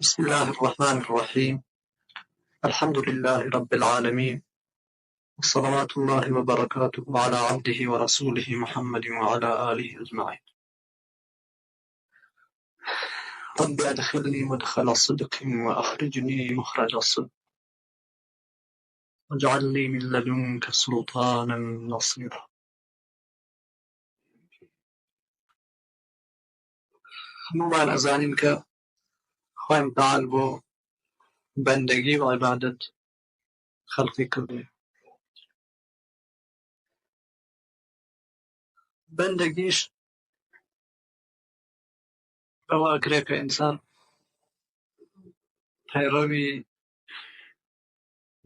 بسم الله الرحمن الرحيم الحمد لله رب العالمين وصلوات الله وبركاته على عبده ورسوله محمد وعلى آله أجمعين رب أدخلني مدخل صدق وأخرجني مخرج صدق واجعل لي من لدنك سلطانا نصيرا. هەموومان ئەزانین کە خوای متعال بۆ بەندەگی و عیبادەت خەلقی کردووین. بەندەگیش بەوە ئەکرێ کە ئینسان پەیڕەوی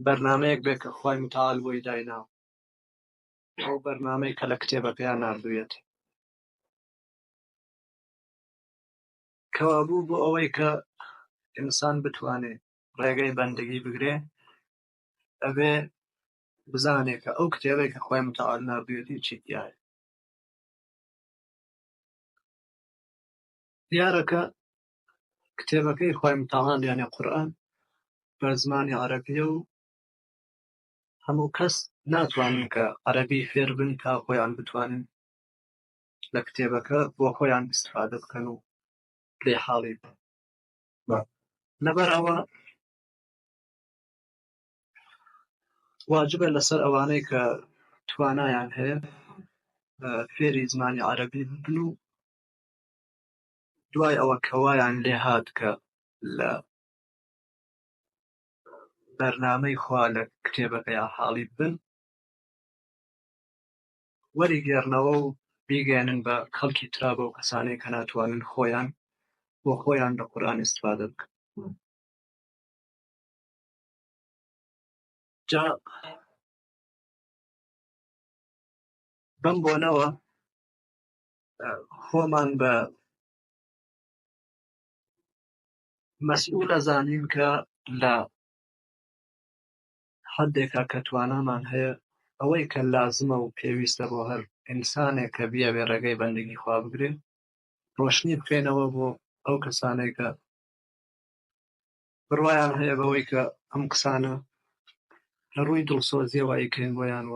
بەرنامەیەک بێ کە خوای متعال بۆی دایناوە، ئەو بەرنامەی کە لە کتێبەکەیان ناردوویەتی. کەوابوو بۆ ئەوەی کە ئینسان بتوانێ ڕێگەی بەندەگی بگرێ، ئەبێ بزانێ کە ئەو کتێبەی کە خوای متعال ناردوویەتی چی تیایە. دیارە کە کتێبەکەی خوای متعال یعنی قورئان بە زمانی عەرەبیە و هەموو کەس ناتوانن کە عەرەبی فێر بن تا خۆیان بتوانن لە کتێبەکە بۆ خۆیان ئیستفادە بکەن و لێ حاڵی بن. لەبەر ئەوە واجبە لەسەر ئەوانەی کە توانایان هەیە فێری زمانی عەرەبی ببن و دوای ئەوە کە وایان لێ هات کە لە بەرنامەی خوا لە کتێبەکەیا حاڵی بن، وەریگێڕنەوە و بیگەیەنن بە خەڵکی ترا، بەو کەسانەی کە ناتوانن خۆیان بۆ خۆیان لە قورئان ئیستفادە بکەن. جا بەم بۆنەوە خۆمان بە مەسئول ئەزانین کە لە حدێکا کە توانامان هەیە ئەوەی کە لازمە و پێویستە بۆ هەر ئینسانێک کە بیەوێ ڕێگەی بەندگی خوا بگرێ، ڕۆشنی بکەینەوە بۆ ئەو کەسانەی کە بڕوایان هەیە بەوەی کە ئەم قسانە لە ڕووی دڵسۆزیەوە ئەیکەین بۆیان و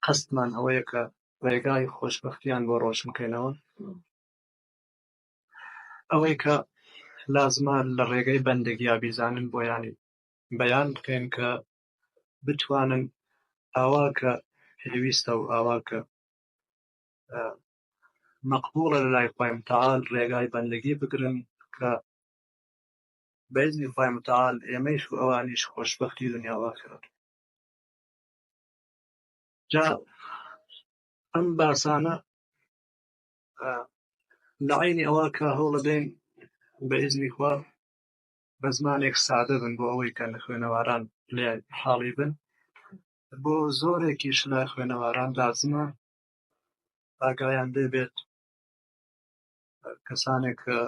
قەستمان ئەوەیە کە ڕێگای خۆشبەختیان بۆ ڕۆشن بکەینەوە. ئەوەی کە لازمە لە ڕێگەی بەندەگیا بیزانن بۆیانی بەیان بکەین کە بتوانن ئاوا کە پێویستە و ئاوا کە مەقبوڵە لە لای خوای متعال ڕێگای بەندەگی بگرن کە بە ئیزنی خوای متعال ئێمەیش و ئەوانیش خۆشبەختی دنیا و ئاخرەت. جا ئەم باسانە لە عەینی ئەوە کە هەوڵەدەین بە ئیزنی خوا بە زمانێک سادە بن بۆ ئەوەی کە لە خوێنەواران لێ حاڵی بن، بۆ زۆرێکیش لە خوێنەواران لازمە ئاگایان لێ بێت کەسانێک کە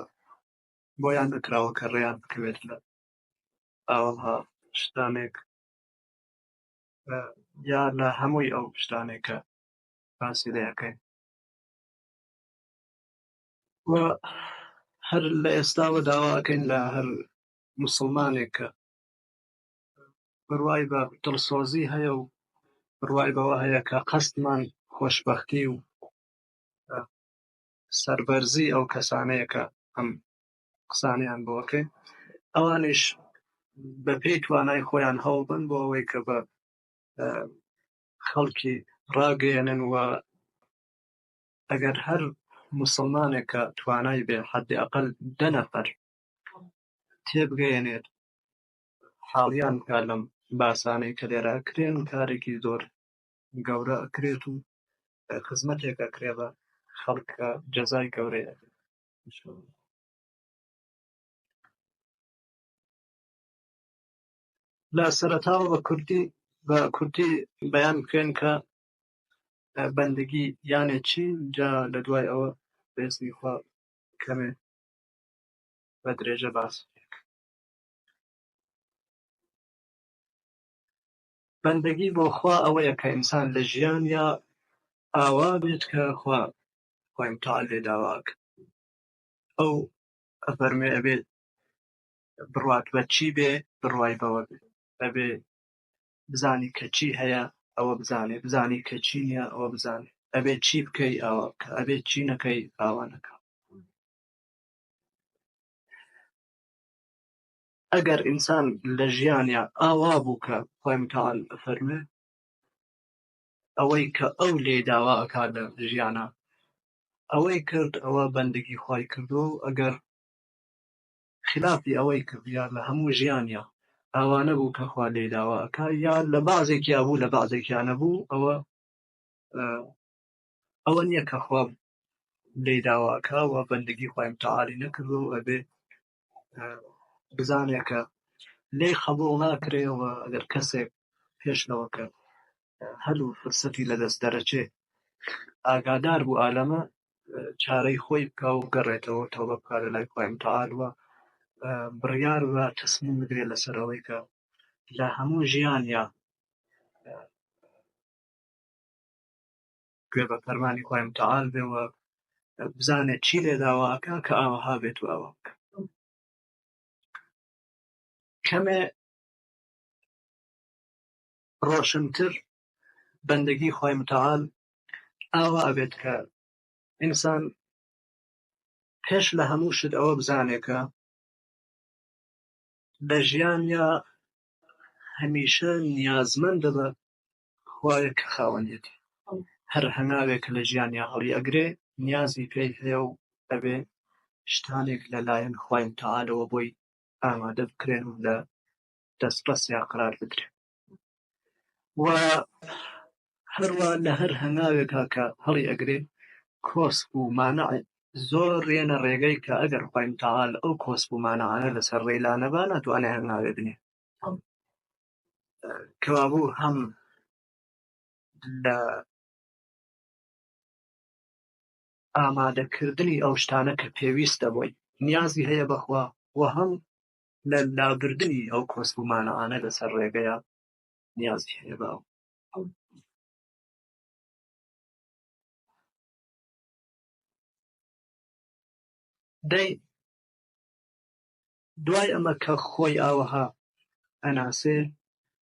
بۆیان نەکراوە کە ڕێیان بکەوێت لە ئاوەها شتانێک یا لە هەمووی ئەو شتانێک کە باسی لێ ئەکەین. و هەر لە ئێستاوە داوا ئەکەین لە هەر موسڵمانێک کە بڕوای بە دڵسۆزی هەیە و بڕوای بەوە هەیە کە قەستمان خۆشبەختی و سەربەرزی ئەو کەسانەیە کە ئەم قسانەیان بۆ ئەکەین، ئەوانیش بە پێی توانای خۆیان هەوڵ بن بۆ ئەوەی کە بە خەڵکی ڕاگەیەنن و ئەگەر هەر موسڵمانێک کە توانای بێ حەدی ئەقل 10 نەفەر تێبگەیەنێت حاڵیان بکات لەم باسانەی کە لێرە ئەکرێن، کارێکی زۆر گەورە ئەکرێت و خزمەتێک ئەکرێ بە خەڵک کە جەزای گەورەیە. لە سەرەتاوە بە کوردی بەیان بکەین کە بەندگی یانێ چی، جا لە دوای ئەوە بە ئیزنی خوا کەمێ بە درێژە باس. بەندەگی بۆ خوا ئەوەیە کە ئینسان لە ژیان یا ئاوا بێت کە خوای متعال لێ داوا ئەکا. ئەو ئەفەرمێ ئەبێ بڕوات بە چی بێ بڕوای بەوە بێ، ئەبێ بزانی کە چی هەیە ئەوە بزانێ، بزانی کە چی نییە ئەوە بزانێ، ئەبێ چی بکەی ئاوا بکە، ئەبێ چی نەکەی ئاوا نەکە. ئەگەر ئینسان لە ژیانیا ئاوا بوو کە خوای متعال ئەفەرمێ ئەوەی کە ئەو لێی داوا ئەکا لە ژیانا ئەوەی کرد ئەوە بەندگی خوای کردووە و ئەگەر خلافی ئەوەی کرد یا لە هەموو ژیانیا ئاوا نەبوو کە خوا لێی داوا ئەکا یا لە بەعزێکیا بوو لە بەعزێکیا نەبوو، ئەوە ئەوە نییە کە خوا لێی داوا ئەکا و بەندگی خوای متعالی نەکردووە و ئەبێ بزانێ کە لێی قەبوڵ ناکرێ و ئەگەر کەسێک پێش لەوە کە هەل و فرسەتی لەدەست دەرەچێ ئاگادار بوو ئالەمە چارەی خۆی بکا و بگەڕێتەوە تەوبە بکا لە لای خوای متعال و بڕیار بە تەسمیم بگرێ لەسەر ئەوەی کە لە هەموو ژیانیا گوێ بە فەرمانی خوای متعال بێ و بزانێت چی لێ داوا ئەکا کە ئاوەها بێت و ئاوا بکە. کەمێ ڕۆشنتر بەندگی خوای متعال ئاوا ئەبێت کە ئینسان پێش لە هەموو شت ئەوە بزانێ کە لە ژیانیا هەمیشە نیازمەندە بە خوایە کە خاوەنیەتی. هەر هەنگاوێک کە لە ژیانیا هەڵی ئەگرێ نیازی پێی هەیە و ئەبێ شتانێک لەلایەن خوای متعالەوە بۆی ئامادە بکرێن و لە دەستڕەسیا قرار بدرێن. و هەروە لە هەر هەنگاوێکا کە هەڵی ئەگرێ کۆسپ و مانع زۆر ڕێنە ڕێگەی کە ئەگەر خوای متعال ئەو کۆسپ و مانعانە لەسەر ڕێی لا نەبا ناتوانێ هەنگاوێ بنێ. کەوابوو هەم لە ئامادەکردنی ئەو شتانە کە پێویستە بۆی نیازی هەیە بەخوا و هەم لە لابردنی ئەو کۆسپ و مانعانە لەسەر ڕێگەیە نیازی هەیە بە ئەو. دەی دوای ئەمە کە خۆی ئاوەها ئەناسێ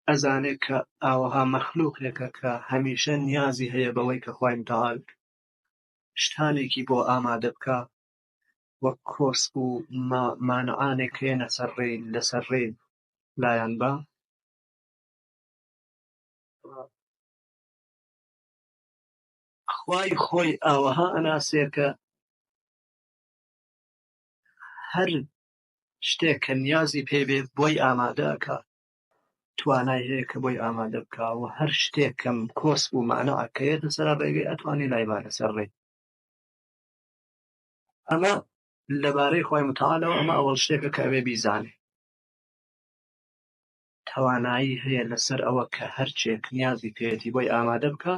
ئەزانێ کە ئاوەها مەخلوقێکە کە هەمیشە نیازی هەیە بەوەی کە خوای متعال شتانێکی بۆ ئامادە بکا وەک کۆسپ و مانعانێک کە یەنە سەر ڕێی لەسەر ڕێی لایان با. خوای خۆی ئاوەها ئەناسێ کە هەر شتێک کە نیازی پێ بێ بۆی ئامادە ئەکا، توانای هەیە کە بۆی ئامادە بکا و هەر شتێک کەم کۆسپ و مانع کە یەتە سەر ڕێگەی ئەتوانێ لای با لەسەر ڕێ. ئەمە لەبارەی خوای متعالەوە ئەمە ئەوەڵ شتێکە کە ئەبێ بیزانێ. توانایی هەیە لەسەر ئەوە کە هەرچێک نیازی پێیەتی بۆی ئامادە بکا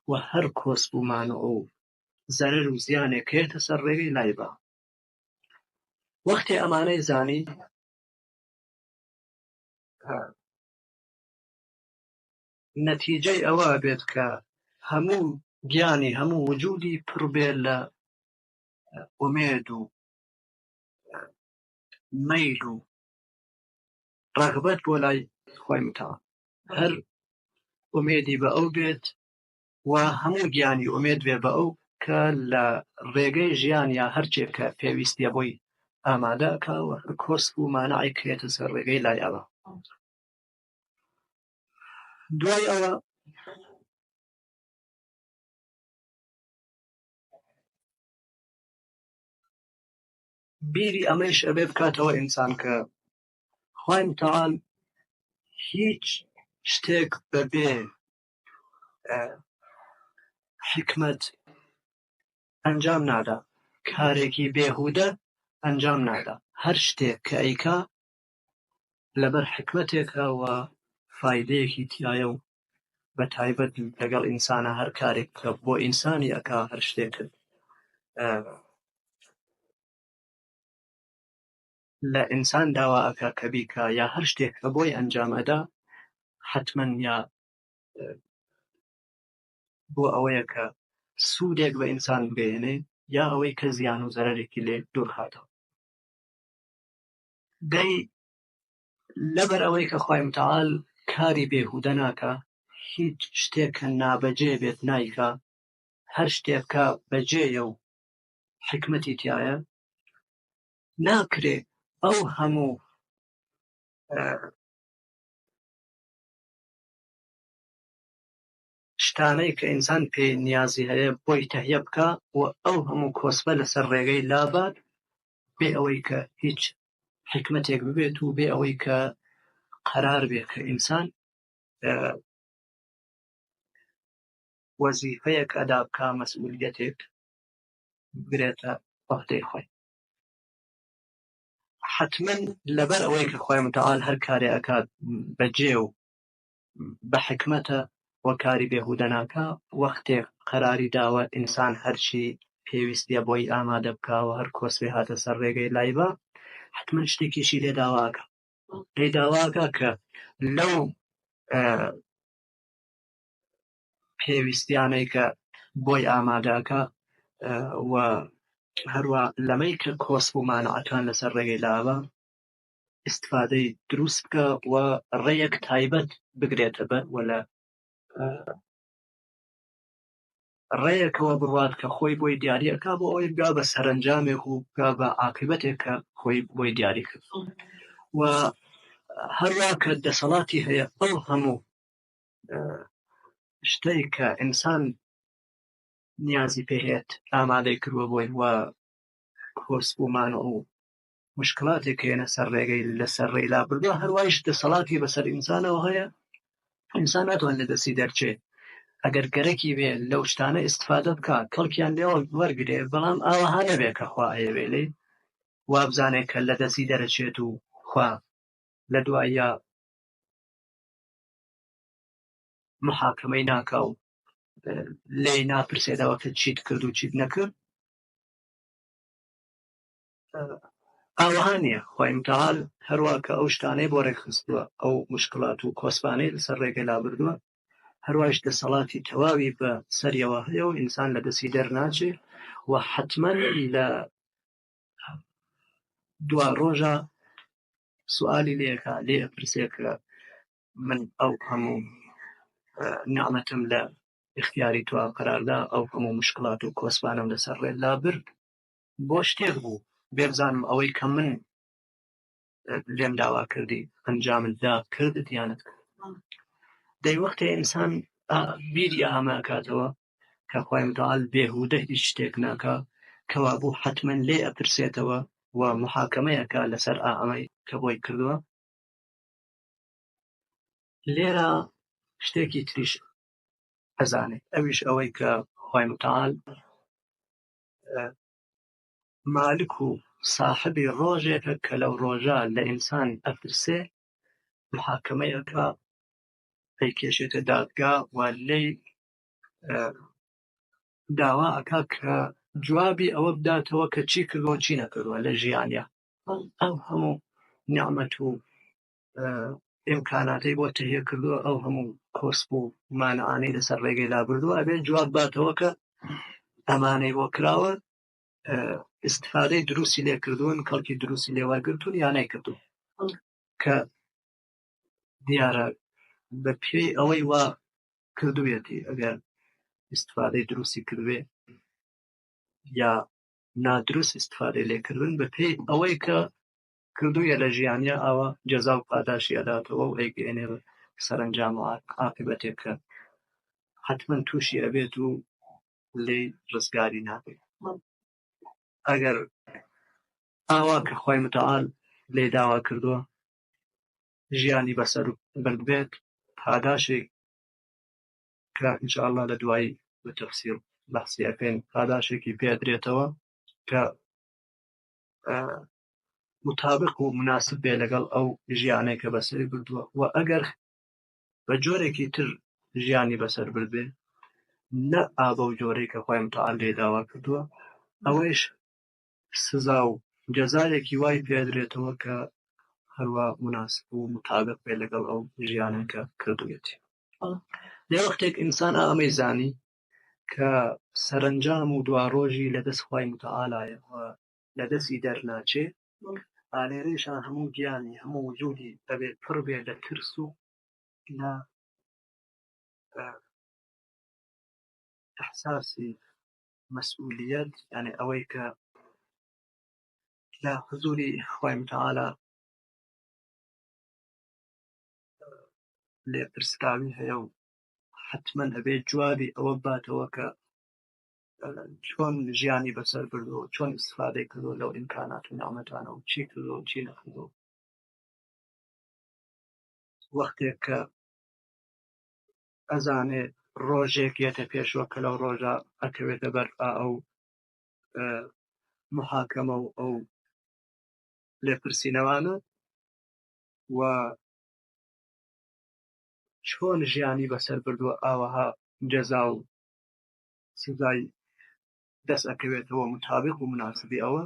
و هەر کۆسپ و مانع و زەرەر و زیانێک کە یەتە سەر ڕێگەی لای با. وەختێ ئەمانەی زانی نەتیجەی ئەوە بێت کە هەموو گیانی هەموو وجودی پڕ بێ لە ئومێد و مەیل و ڕەغبەت بۆ لای خوای متعال. هەر ئومێدی بە ئەو بێت و هەموو گیانی ئومێد بێ بە ئەو کە لە ڕێگەی ژیان یا هەرچێک کە پێویستیە بۆی ئامادە ئەکا و هەر کۆسپ و مانعێک کە یەتە سەر ڕێگەی لای ئەوە. دوای ئەوە بیری ئەمەیش ئەبێ بکاتەوە ئینسان کە خوای متعال هیچ شتێک بەبێ حیکمەت ئەنجام نادا، کارێکی بێهودە ئەنجام نادا. هەر شتێک کە ئەیکا لەبەر حیکمەتێکە و فایدەیەکی تایە و بە تایبەت لەگەڵ ئینسانە هەر کارێک کە بۆ ئینسانی ئەکا هەر شتێک لە ئینسان داوا ئەکا کە بیکا یا هەر شتێک کە بۆی ئەنجام ئەدا حتمما یا بۆ ئەوەیە کە سوودێک بە ئینسان بگەیەنێ یا ئەوەی کە زیان و زەرەرێکی لێ دوور خاتەوە. دەی لەبەر ئەوەی کە خوای متعال کاری بێهودە ناکا، هیچ شتێک کە نابەجێ بێت نایکا، هەر شتێک کە بەجێیە و حیکمەتی تیایە، ناکرێ ئەو هەموو شتانەی کە ئینسان پێی نیازی هەیە بۆی تەهیە بکا و ئەو هەموو کۆسپە لەسەر ڕێگەی لابات بێ ئەوەی کە هیچ حیکمەتێک ببێت و بێ ئەوەی کە قەرار بێ کە ئینسان وەزیفەیەک ئەدا بکا، مەسئولیەتێک بگرێتە عهدەی خۆی. حەتمەن لەبەر ئەوەی کە خوای متعال هەر کارێ ئەکات بەجێ و بە حیکمەتە و کاری بێهودە ناکا، وەختێک قەراری داوە ئینسان هەرچی پێویستیە بۆی ئامادە بکا و هەر کۆسپێ هاتە سەر ڕێگەی لایبا، حەتمەن شتێکیشی لێ داوا ئەکا. لێی داوا ئەکا کە لەو پێویستیانەی کە بۆی ئامادە ئەکا و هەروە لەمەی کە کۆسپ و مانعەکان لەسەر ڕێگەی لابا ئیستفادەی دروست بکە و ڕێیەک تایبەت بگرێتە بەر و لە ڕێیەکەوە بڕوات کە خۆی بۆی دیاری ئەکا بۆ ئەوەی بگا بە سەرەنجامێک و بگا بە عاقیبەتێک کە خۆی بۆی دیاری کرد. و هەروە کە دەسەڵاتی هەیە ئەو هەموو شتەی کە ئینسان نیازی پێ هەیە ئامادەی کردووە بۆی و کۆسپ و مانع و مشکلاتێک هێنە سەر ڕێگەی لەسەر ڕێی لابردووە، هەروایش دەسەڵاتی بەسەر ئینسانەوە هەیە، ئینسان ناتوانێت لە دەستی دەرچێ. ئەگەر گەرەکی بێ لەو شتانە ئیستفادە بکا کەڵکیان لێ وەرگرێ، بەڵام ئاوەها نەبێ کە خوا ئەیەوێ لێی وابزانێ کە لە دەستی دەرەچێت و خوا لە دواییا محاکمەی ناکا و لێی ناپرسێتەوە کە چیت کرد و چیت نەکرد. ئاوەها نییە. خوای متعال هەروە کە ئەو شتانەی بۆ ڕێکخستووە، ئەو مشکلات و کۆسپانەی لەسەر ڕێگەی لابردووە، هەروایش دەسەڵاتی تەواوی بە سەریەوە هەیە و ئینسان لە دەستی دەرناچێ و حەتمەن لە دوا ڕۆژە سوالی لێکا، لێ ئەپرسێ کە من ئەو هەموو نیعمەتم لە ئیختیاری تۆ قەراردا، ئەو هەموو مشکلات و کۆسپانم لەسەر ڕێ لابرد، بۆ شتێک بوو بێ بزانم ئەوەی کە من لێم داوا کردی ئەنجامت دا کردت یانت کرد. دەی وەختێ ئینسان بیری ئامە ئەکاتەوە کە خوای متعال بێهودە هیچ شتێک ناکا، کەوا بوو حەتمەن لێ ئەپرسێتەوە و محاکەمەی ئەکا لەسەر ئامەی کە بۆی کردووە. لێرە شتێکی تریش ئەزانێ، ئەویش ئەوەی کە خوای متعال مالک و ساحبی ڕۆژێکە کە لەو ڕۆژە لە ئینسان ئەپرسێ، محاکەمەی ئەکا، ئەیکێشێتە دادگا و لێی داوا ئەکا کە جوابی ئەوە بداتەوە کە چی کردووە چی نەکردووە لە ژیانیا. ئەو هەموو نیعمەت و ئیمکاناتەی بۆ تەهیە کردووە، ئەو هەموو کۆسپ و مانعانەی لەسەر ڕێگەی لابردووە، ئەبێ جواب باتەوە کە ئەمانەی بۆ کراوە ئیستفادەی دروستی لێ کردوون، کەڵکی دروستی لێ وەرگرتوون یا نەیکردوون. کە دیارە بە پێی ئەوەی وا کردوویەتی، ئەگەر ئیستفادەی دروستی کردبێ یا نادروست ئیستفادەی لێکردن، بە پێی ئەوەی کە کردوویە لە ژیانیا ئاوا جەزا و پاداشی ئەداتەوە و ئەیگەیەنێ بە سەرەنجام و عاقیبەتێک کە حەتمەن تووشی ئەبێت و لێی ڕزگاری نابێت. ئەگەر ئاوا کە خوای متعال لێی داوا کردووە ژیانی بەسەر بردبێت، پاداشێک کە ئینشاءاللە لە دوایی بە تەفسیل بەحسی ئەکەین، پاداشێکی پێدرێتەوە کە مطابق و مناسب بێ لەگەڵ ئەو ژیانەی کە بەسەری بردووە. و ئەگەر بە جۆرێکی تر ژیانی بەسەر بردبێ، نە ئابە و جۆرەی کە خوای متعال لێی داوا کردووە، ئەوەیش سزا و جەزایەکی وای پێدرێتەوە کە هەروە مناسب و مطابق بێ لەگەڵ ئەو ژیانە کە کردوویەتی. لێ وەختێک ئینسان ئامەی زانی کە سەرەنجام و دواڕۆژی لە دەست خوای متعالایە و لە دەستی دەرناچێ، ئالێرەیشا هەموو گیانی، هەموو وجودی ئەبێ پڕ بێ لە ترس و لە ئیحساسی مەسئولیەت، یعنی ئەوەی کە لە حزوری خوای متعالا لێپرسراوی هەیە و حتمما ئەبێ جوابی ئەوە باتەوە کە چۆن ژیانی بەسەر بردووە، چۆن ئیستفادەی کردووە لەو ئیمکانات و نیعمەتانە و چی کردووە و چی نەکردووە. وەختێک کە ئەزانێ ڕۆژێک یەتە پێشوە کە لەو ڕۆژە ئەکەوێتە بەر ئەو محاکەمە و ئەو لێپرسینەوانە و چۆن ژیانی بەسەر بردووە، ئاوەها جەزا و سزای دەست ئەکەوێتەوە مطابق و مناسبی ئەوە.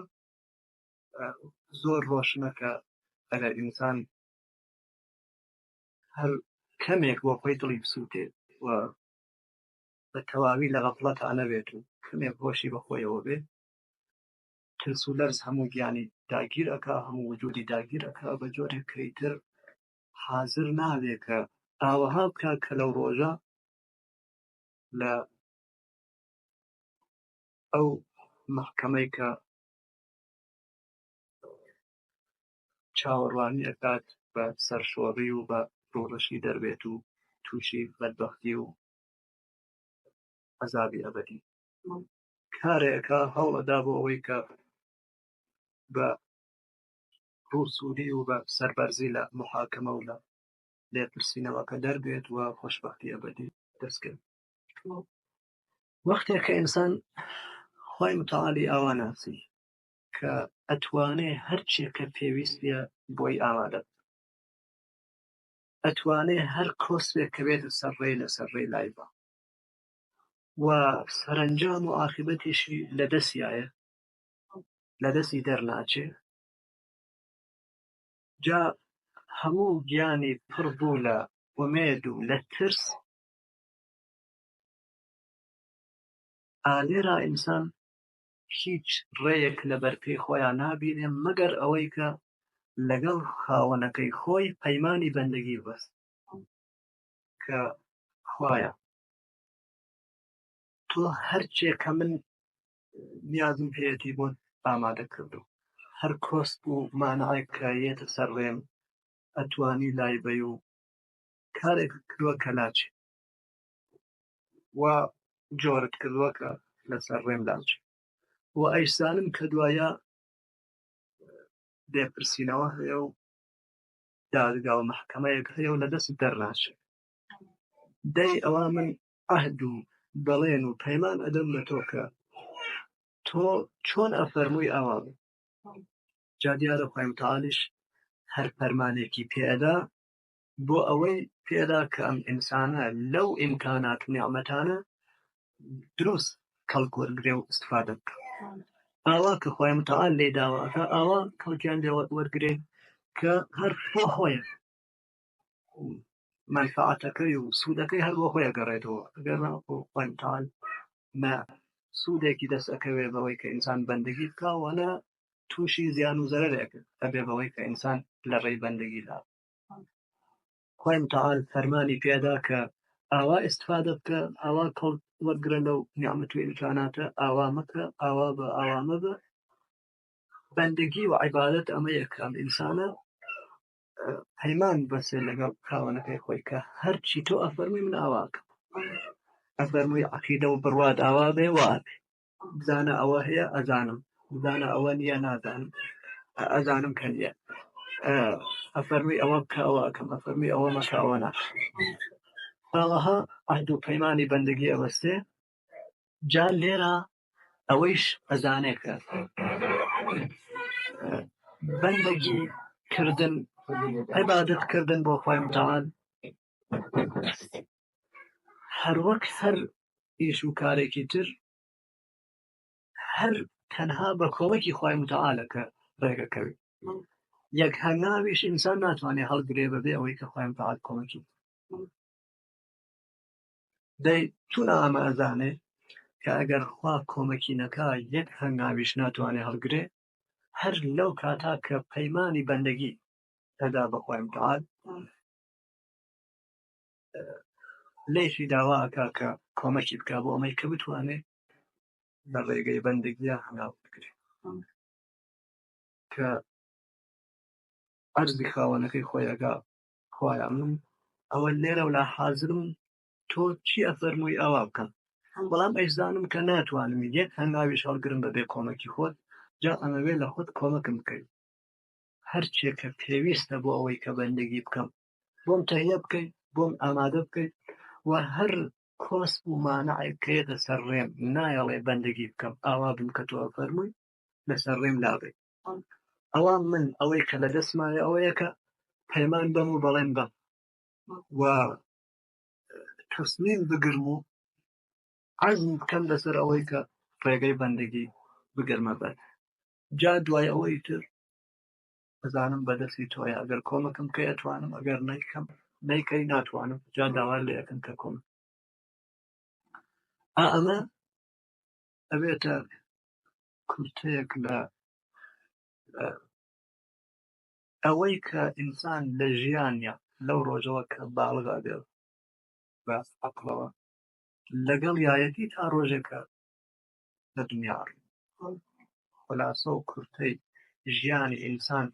زۆر ڕۆشنە کە ئەگەر ئینسان هەر کەمێک بۆ خۆی دڵی بسووتێ و بە تەواوی لە غەفڵەتا نەبێت و کەمێک هۆشی بە خۆیەوە بێ، ترس و لەرز هەموو گیانی داگیر ئەکا، هەموو وجودی داگیر ئەکا، بە جۆرێک کە ئیتر حاضر نابێ کە ئاوەها بکا کە لەو ڕۆژە لە ئەو مەحکەمەی کە چاوەڕوانی ئەکات بە سەرشۆڕی و بە ڕووڕەشی دەربێت و تووشی بەدبەختی و عەزابی ئەبەدی. کارێکە هەوڵەدا بۆ ئەوەی کە بە ڕووسووری و بە سەربەرزی لە محاکەمە و لە لێپرسینەوەکە دەربێت و خۆشبەختی ئەبەدی دەستکەوێت. وەختێک کە ئینسان خوای متعالی ئاوا ناسی کە ئەتوانێ هەرچێک کە پێویستیە بۆی ئامادە بکە، ئەتوانێ هەر کۆسپێک کە بێتە سەر ڕێ لەسەر ڕێ لای با و سەرەنجام و عاقبەتیشی لە دەستیایە، لە دەستی دەرناچێ. جا هەموو گیانی پڕ بوو لە ئومێد و لە ترس. ئالێرا ئینسان هیچ ڕێیەک لە بەرپێی خۆیان نابینێ مەگەر ئەوەی کە لەگەڵ خاوەنەکەی خۆی پەیمانی بەندەگی ببەست کە خوایە تۆ هەرچێک کە من نیازم پێیەتی بۆت ئامادە کردو، هەر کۆسپ و مانعێک کە یەتە سەر ڕێم ئەتوانی لای بەی و کارێک کردووە کە لاچێ و جۆرت کردووە کە لەسەر ڕێم لاچێ و ئەیسانم کە دوایە لێپرسینەوە هەیە و دادگا و مەحکەمەیەک هەیە و لە دەست دەرناچێ. دەی ئەوە من عەهد و بەڵێن و پەیمان ئەدەم بە تۆ کە تۆ چۆن ئەفەرمووی ئاوا بێ. جا دیارە خوای متعالیش هەر فەرمانێکی پێئەدا بۆ ئەوەی پێدا کە ئەم ئینسانە لەو ئیمکانات و نیعمەتانە دروست کەڵک وەرگرێ و ئیستفادە بکە. ئاوا کە خوای متعال لێی داوا ئەکا ئاوا کەڵکیان لێ وەرگرێ کە هەر بۆ خۆیە مەنفەعەتەکەی و سوودەکەی هەر بۆ خۆی ئەگەڕێتەوە. ئەگەر نا خوای متعال نە سوودێکی دەست ئەکەوێ بەوەی کە ئینسان بەندگی بکا و نە تووشی زیان و زەرەرێک ئەبێ بەوەی کە ئینسان لە ڕێی بەندگیدا. خوای متعال فەرمانی پێدا کە ئاوا ئیستفادە بکە، ئاوا کەڵک وەرگرە لەو نیعمەت و ئیمکاناتە، ئاوا مەکە، ئاوا بە، ئاوا مەبە. بەندگی و عیبادەت ئەمەیە کە ئەم ئینسانە پەیمان بەسێ لەگەڵ خاوەنەکەی خۆی کە هەرچی تۆ ئەفەرمووی من ئاواکەم. ئەفەرمووی عەقیدە و بڕوات ئاوا بێ وا بێ، بزانە ئەوە هەیە ئەزانم، بزانە ئەوە نییە نازانم، ئەزانم کە نییە. ئەفەرمووی ئەوە بکە ئەوە ئەکەم، ئەفەرمووی ئەوە مەکە ئەوە ناکەم. ئاوەها عەهد و پەیمانی بەندگی ئەبەستێ. جا لێرە ئەوەیش ئەزانێ کە بەندەگی کردن، عیبادەت کردن بۆ خوای متعال هەروەک هەر ئیش و کارێکی تر هەر تەنها بە کۆمەکی خوای متعالە کە ڕێگەکەوێت. یەک هەنگاویش ئینسان ناتوانێت هەڵگرێ بەبێ ئەوەی کە خوای متعال کۆمەکی. دەی چون ئامە ئەزانێ کە ئەگەر خوا کۆمەکی نەکا یەک هەنگاویش ناتوانێت هەڵگرێ، هەر لەو کاتا کە پەیمانی بەندەگی ئەدا بە خوای متعال، لێیشی داوا ئەکا کە کۆمەکی بکا بۆ ئەمەی کە بتوانێ لە ڕێگەی بەندەگییا هەنگاو بگرێ. کە عەرزی خاوەنەکەی خۆی ئەکا، خوایە من ئەوە لێرەولا حازرم، تۆ چی ئەفەرمووی ئاوا بکەم، بەڵام ئەیزانم کە ناتوانم یەک هەنگاویش هەڵگرم بەبێ کۆمەکی خۆت، جا ئەمەوێ لە خۆت کۆمەکم بکەی، هەرچێ کە پێویستە بۆ ئەوەی کە بەندەگی بکەم بۆم تەهیە بکەی، بۆم ئامادە بکەی و هەر کۆسپ و مانعێک کە یەتە سەر ڕێم نایەڵێ بەندەگی بکەم، ئاوا بم کە تۆ ئەفەرمووی لەسەر ڕێم لابەی. ئەوە من ئەوەی کە لە دەستمایە ئەوەیە کە پەیمان بەم و بەڵێن بەم و تەسمیم بگرم و عەزم بکەم لەسەر ئەوەی کە ڕێگەی بەندەگی بگرمە بەر. جا دوای ئەوەی تر ئەزانم بەدەستی تۆیە، ئەگەر کۆمەکم بکەی ئەتوانم، ئەگەر نەیکەم نەیکەی ناتوانم، جا داوا لێ ئەکەم کە کۆمەک. ئا ئەمە ئەبێتە کورتەیەک لە ئەوەی کە ئینسان لە ژیانیا لەو ڕۆژەوە کە باڵغ ئەبێ بە عەقڵەوە لەگەڵ یایەتی تا ڕۆژێکە لە دنیا ئەڕۆ. خولاسە و کورتەی ژیانی ئینسان،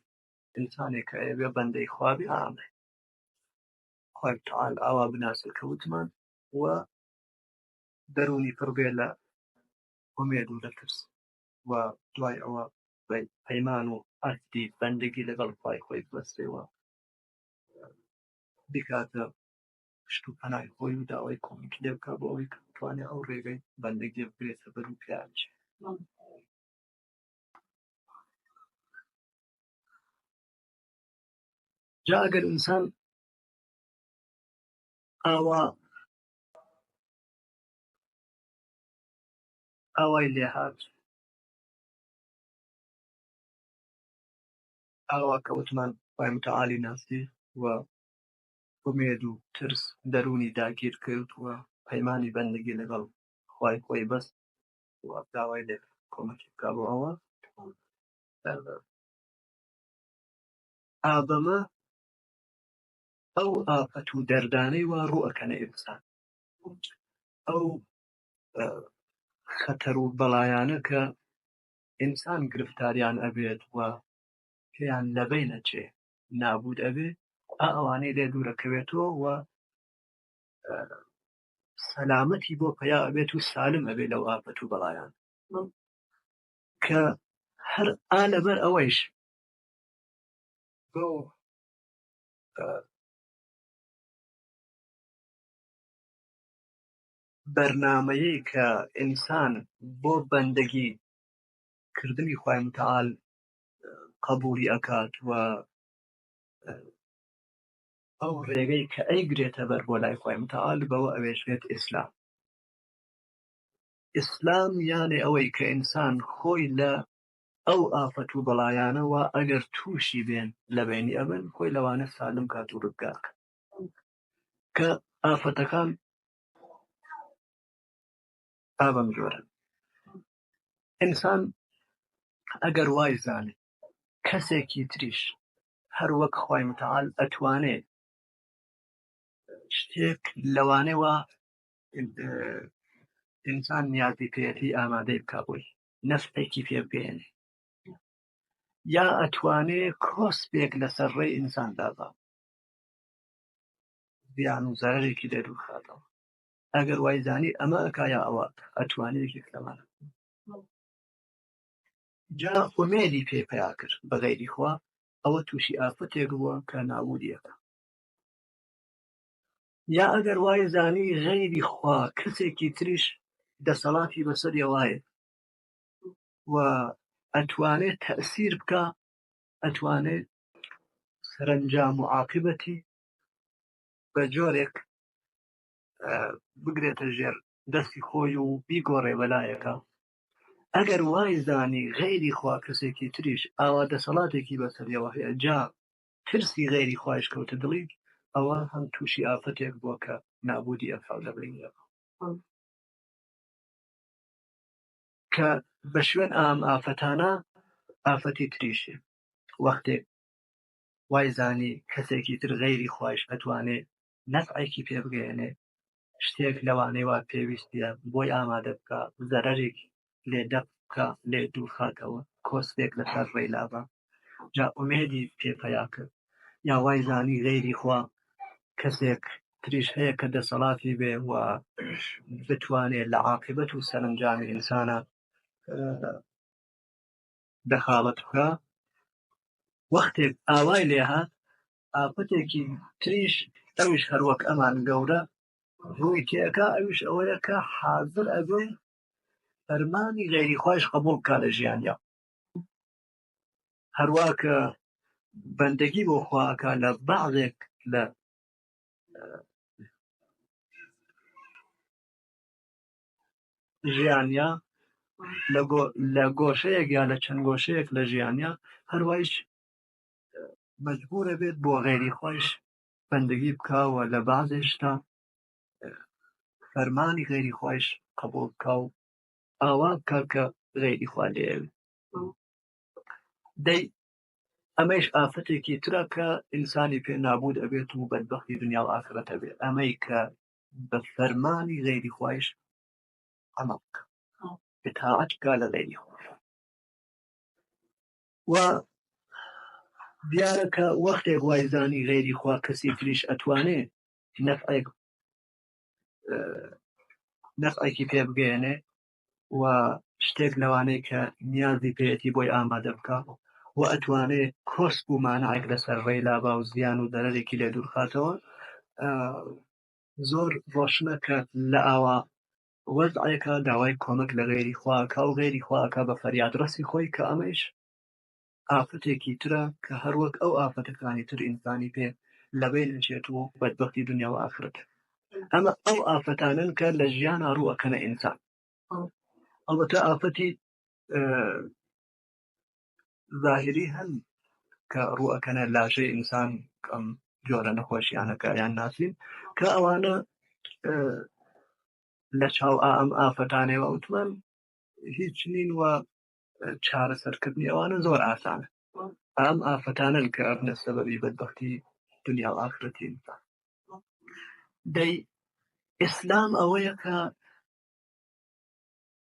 ئینسانێک کە ئەیەوێ بەندەی خوا بێ، ئامێ خوای تەعال ئاوا بناسێ کە وتمان و دەروونی پڕ بێ لە ئومێد و لە ترس و دوای ئەوە پەیمان و عەهدی بەندەگی لەگەڵ خوای خۆی ببەستێ و بیکاتە پشت و پەنای خۆی و داوای کۆمەکی لێ بکا بۆ ئەوەی کە بتوانێ ئەو ڕێگەی بەندەگیە بگرێتە بەر و پیا بچێ. جا ئەگەر ئینسان ئاوا ئاوای لێهات، ئاوا کە وتمان خوای متعالی ناسی و ئومێد و ترس دەروونی داگیر کرد و پەیمانی بەندەگی لەگەڵ خوای خۆی بەست و داوای لێ کرد کۆمەکی بکا بۆ ئەوە، ئا بەمە ئەو ئافەت و دەردانەی وا ڕوو ئەکەنە ئینسان، ئەو خەتەر و بەڵایانە کە ئینسان گرفتاریان ئەبێت و پێیان لەبەین ئەچێ، نابوود ئەبێ، ئا ئەوانەی لێ دوورەکەوێتەوە و سەلامەتی بۆ پەیا ئەبێت و سالم ئەبێ لەو ئافەت و بەڵایان. کە هەر ئا لەبەر ئەوەیش بەو بەرنامەیەی کە ئینسان بۆ بەندەگی کردنی خوای متعال قەبووڵی ئەکات و ئەو ڕێگەی کە ئەیگرێتە بەر بۆ لای خوای متعال بەوە ئەوێژرێت ئیسلام. ئیسلام یانێ ئەوەی کە ئینسان خۆی لە ئەو ئافەت و بەڵایانەوە ئەگەر تووشی بێن لە بەینی ئەبن خۆی لەوانە سالم کات و ڕزگار کات. کە ئافەتەکان ئا بەم جۆرەن. ئینسان ئەگەر وای زانێ کەسێکی تریش هەر وەک خوای متعال ئەتوانێ شتێک لەوانەیە وا ئینسان نیازی پێیەتی ئامادەی بکا بۆی، نەفعێکی پێ بگەیەنێ، یا ئەتوانێ کۆسپێک لەسەر ڕێی ئینسان دابا، زیان و زەرەرێکی لێ دوور خاتەوە. ئەگەر وای زانی ئەمە ئەکا یا ئەوە ئەکا، ئەتوانێ یەکێک لەمانە. جا ئومێدی پێ پەیا کرد بە غەیری خوا، ئەوە تووشی ئافەتێک بووە کە نابوودی ئەکا. یا ئەگەر وای زانی غەیری خوا کەسێکی تریش دەسەڵاتی بەسەریەوە هەیە و ئەتوانێ تەئسیر بکا، ئەتوانێ سەرەنجام و عاقبەتی بە جۆرێک بگرێتە ژێر دەستی خۆی و بیگۆڕێ بەلایەکە. ئەگەر وای زانی غەیری خوا کەسێکی تریش ئاوا دەسەڵاتێکی بەسەریەوە هەیە، جا ترسی غەیری خوایش کەوتە دڵی، ئەوە هەم تووشی ئافەتێک بووە کە نابوودی ئەکا و لەبەینی ئەبا. کە بە شوێن ئام ئافەتانە ئافەتی تریشێ وەختێک وای زانی کەسێکی تر غەیری خوایش ئەتوانێ نەفعێکی پێ بگەیەنێ، شتێک لەوانەی وا پێویستیە بۆی ئامادە بکا، زەرەرێک لێ دەف بکا، لێ دوورخاتەوە، کۆسپێک لەسەر ڕێی لابا، جا ئومێدی پێ پەیا کرد، یا وای زانی غەیری خوا کەسێک تریش هەیە کە دەسەڵاتی بێ و بتوانێ لە عاقبەت و سەرنجامی ئینسانە دەخاڵەت بکا. وەختێک ئاوای لێهات ئافەتێکی تریش ئەویش هەروەک ئەمان گەورە ڕووی تێکا، ئەویش ئەوەیە کە حاضر ئەبێ فەرمانی غەیری خوایش قبوڵ بکا لە ژیانیا. هەروا کە بەندەگی بۆ خوا ئەکا لە بەعضێک لە ژیانیا، لە گۆشەیەک یا لە چەند گۆشەیەک لە ژیانیا، هەروایش مەجبورە بێت بۆ غەیری خوایش بەندەگی بکا و لە بەعضێشتا فەرمانی غەیری خوایش قبوڵ بکا و ئاوا بکا کە غەیری خوا لێیەوێ. دەی ئەمەیش ئافەتێکی ترە کە ئینسانی پێ نابود ئەبێت و بەدبەختی دنیا و ئاخرەت ئەبێت. ئەمەی کە بە فەرمانی غەیری خوایش عەمەڵ بکا، ئیتاعەت بکا لە غەیری خوا. و دیارە کە وەختێک وای زانی غەیری خوا کەسی تریش ئەتوانێ نەفعێکی پێ بگەیەنێ و شتێک لەوانەیە کە نیازی پێیەتی بۆی ئامادە بکا و ئەتوانێ کۆسپ و مانعێک لەسەر ڕێی لابا و زیان و دەرەرێکی لێ دوورخاتەوە، زۆر ڕۆشنە کە لە ئاوا وەزعێکە داوای کۆمەک لە غەیری خوا ئەکا و غەیری خوا ئەکا بە فەریادڕەسی خۆی، کە ئەمەیش ئافەتێکی ترە کە هەروەک ئەو ئافەتەکانی تر ئینسانی پێ لەبەین ئەچێت و بەدبەختی دنیا و ئاخرەت. ئەمە ئەو ئافەتانن کە لە ژیانا ڕوو ئەکەنە ئینسان. ئەڵبەتە ئافەتی ظاهری هەن کە ڕوو ئەکەنە لاشەی ئینسان، ئەم جۆرە نەخۆشیانەکە یان ناسین کە ئەوانە لە چاو ئەم ئافەتانەوە وتمان هیچ نین و چارەسەرکردنی ئەوانە زۆر ئاسانە. ئەم ئافەتانن کە ئەبنە سەبەبی بەدبەختی دنیا و ئاخرەتی ئینسان. دەی ئیسلام ئەوەیە کە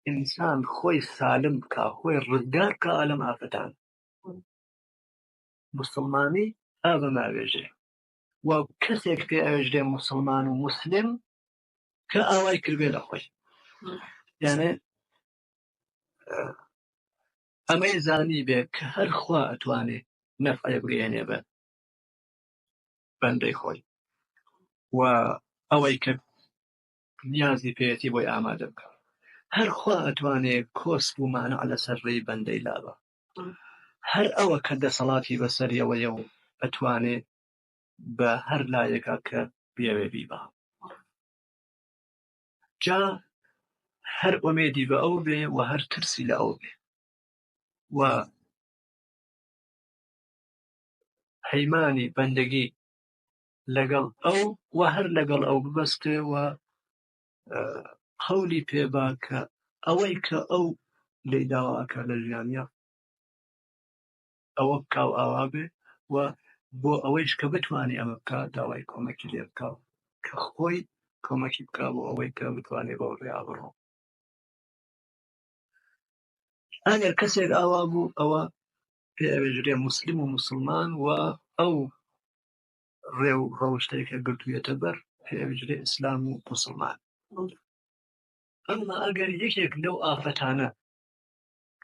ئینسان خۆی سالم بکا، خۆی ڕزگار بکا لەم ئافەتان. مسلمانی ئا بەماوێژێ و کەسێک پێ ئەوێژرێ مسلمان و مسلم کە ئاوای کردبێ لە خۆی. یانێ ئەمەی زانی بێ کە هەر خوا ئەتوانێ نەفعێ بگەیەنێ بە بەندەی خۆی و ئەوەی کە نیازی پێیەتی بۆی ئامادە بکە. هەر خوا ئەتوانێ کۆسپ و مانع لەسەر ڕێی بەندەی لابا. هەر ئەوە کە دەسەڵاتی بەسەریەوەیە و ئەتوانێ بە هەر لایەکا کە بیەوێ بیبا. جا هەر ئومێدی بە ئەو بێ و هەر ترسی لە ئەو بێ و پەیمانی بەندەگی لەگەڵ ئەو و هەر لەگەڵ ئەو ببەستێ و قەولی پێبا کە ئەوەی کە ئەو لێی داوا ئەکا لە ژیانیا ئەوە بکا و ئاوا بێ و بۆ ئەوەیش کە بتوانێ ئەمە بکا داوای کۆمەکی لێ بکا کە خۆی کۆمەکی بکا بۆ ئەوەی کە بتوانێ بەو ڕێیا بڕۆ. ئەگەر کەسێک ئاوا بوو ئەوە پێ ئەوێژرێ موسلیم و موسڵمان و ئەو ڕێ و ڕەوشتەی کە گرتوویەتە بەر پێ ئەوێژرێ ئیسلام و موسڵمان. ئەمما ئەگەر یەکێک لەو ئافەتانە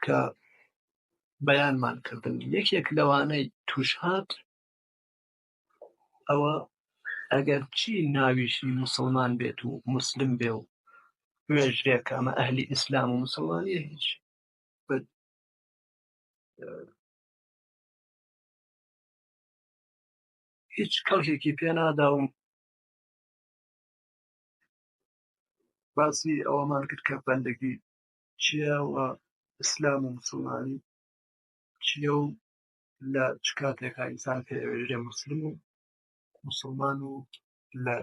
کە بەیانمان کردن یەکێک لەوانەی توش هات، ئەوە ئەگەر چی ناویشی موسڵمان بێت و موسلم بێ و بوێژرێ کە ئەمە ئەهلی ئیسلام و موسڵمانیە، هیچ هیچ کەڵکێکی پێ نادا. و باسی ئەوەمان کرد کە بەندەگی چییە و ئیسلام و موسڵمانی چییە و لە چ کاتێکا ئینسان پێ ئەوێژرێ موسلم و موسڵمان و لە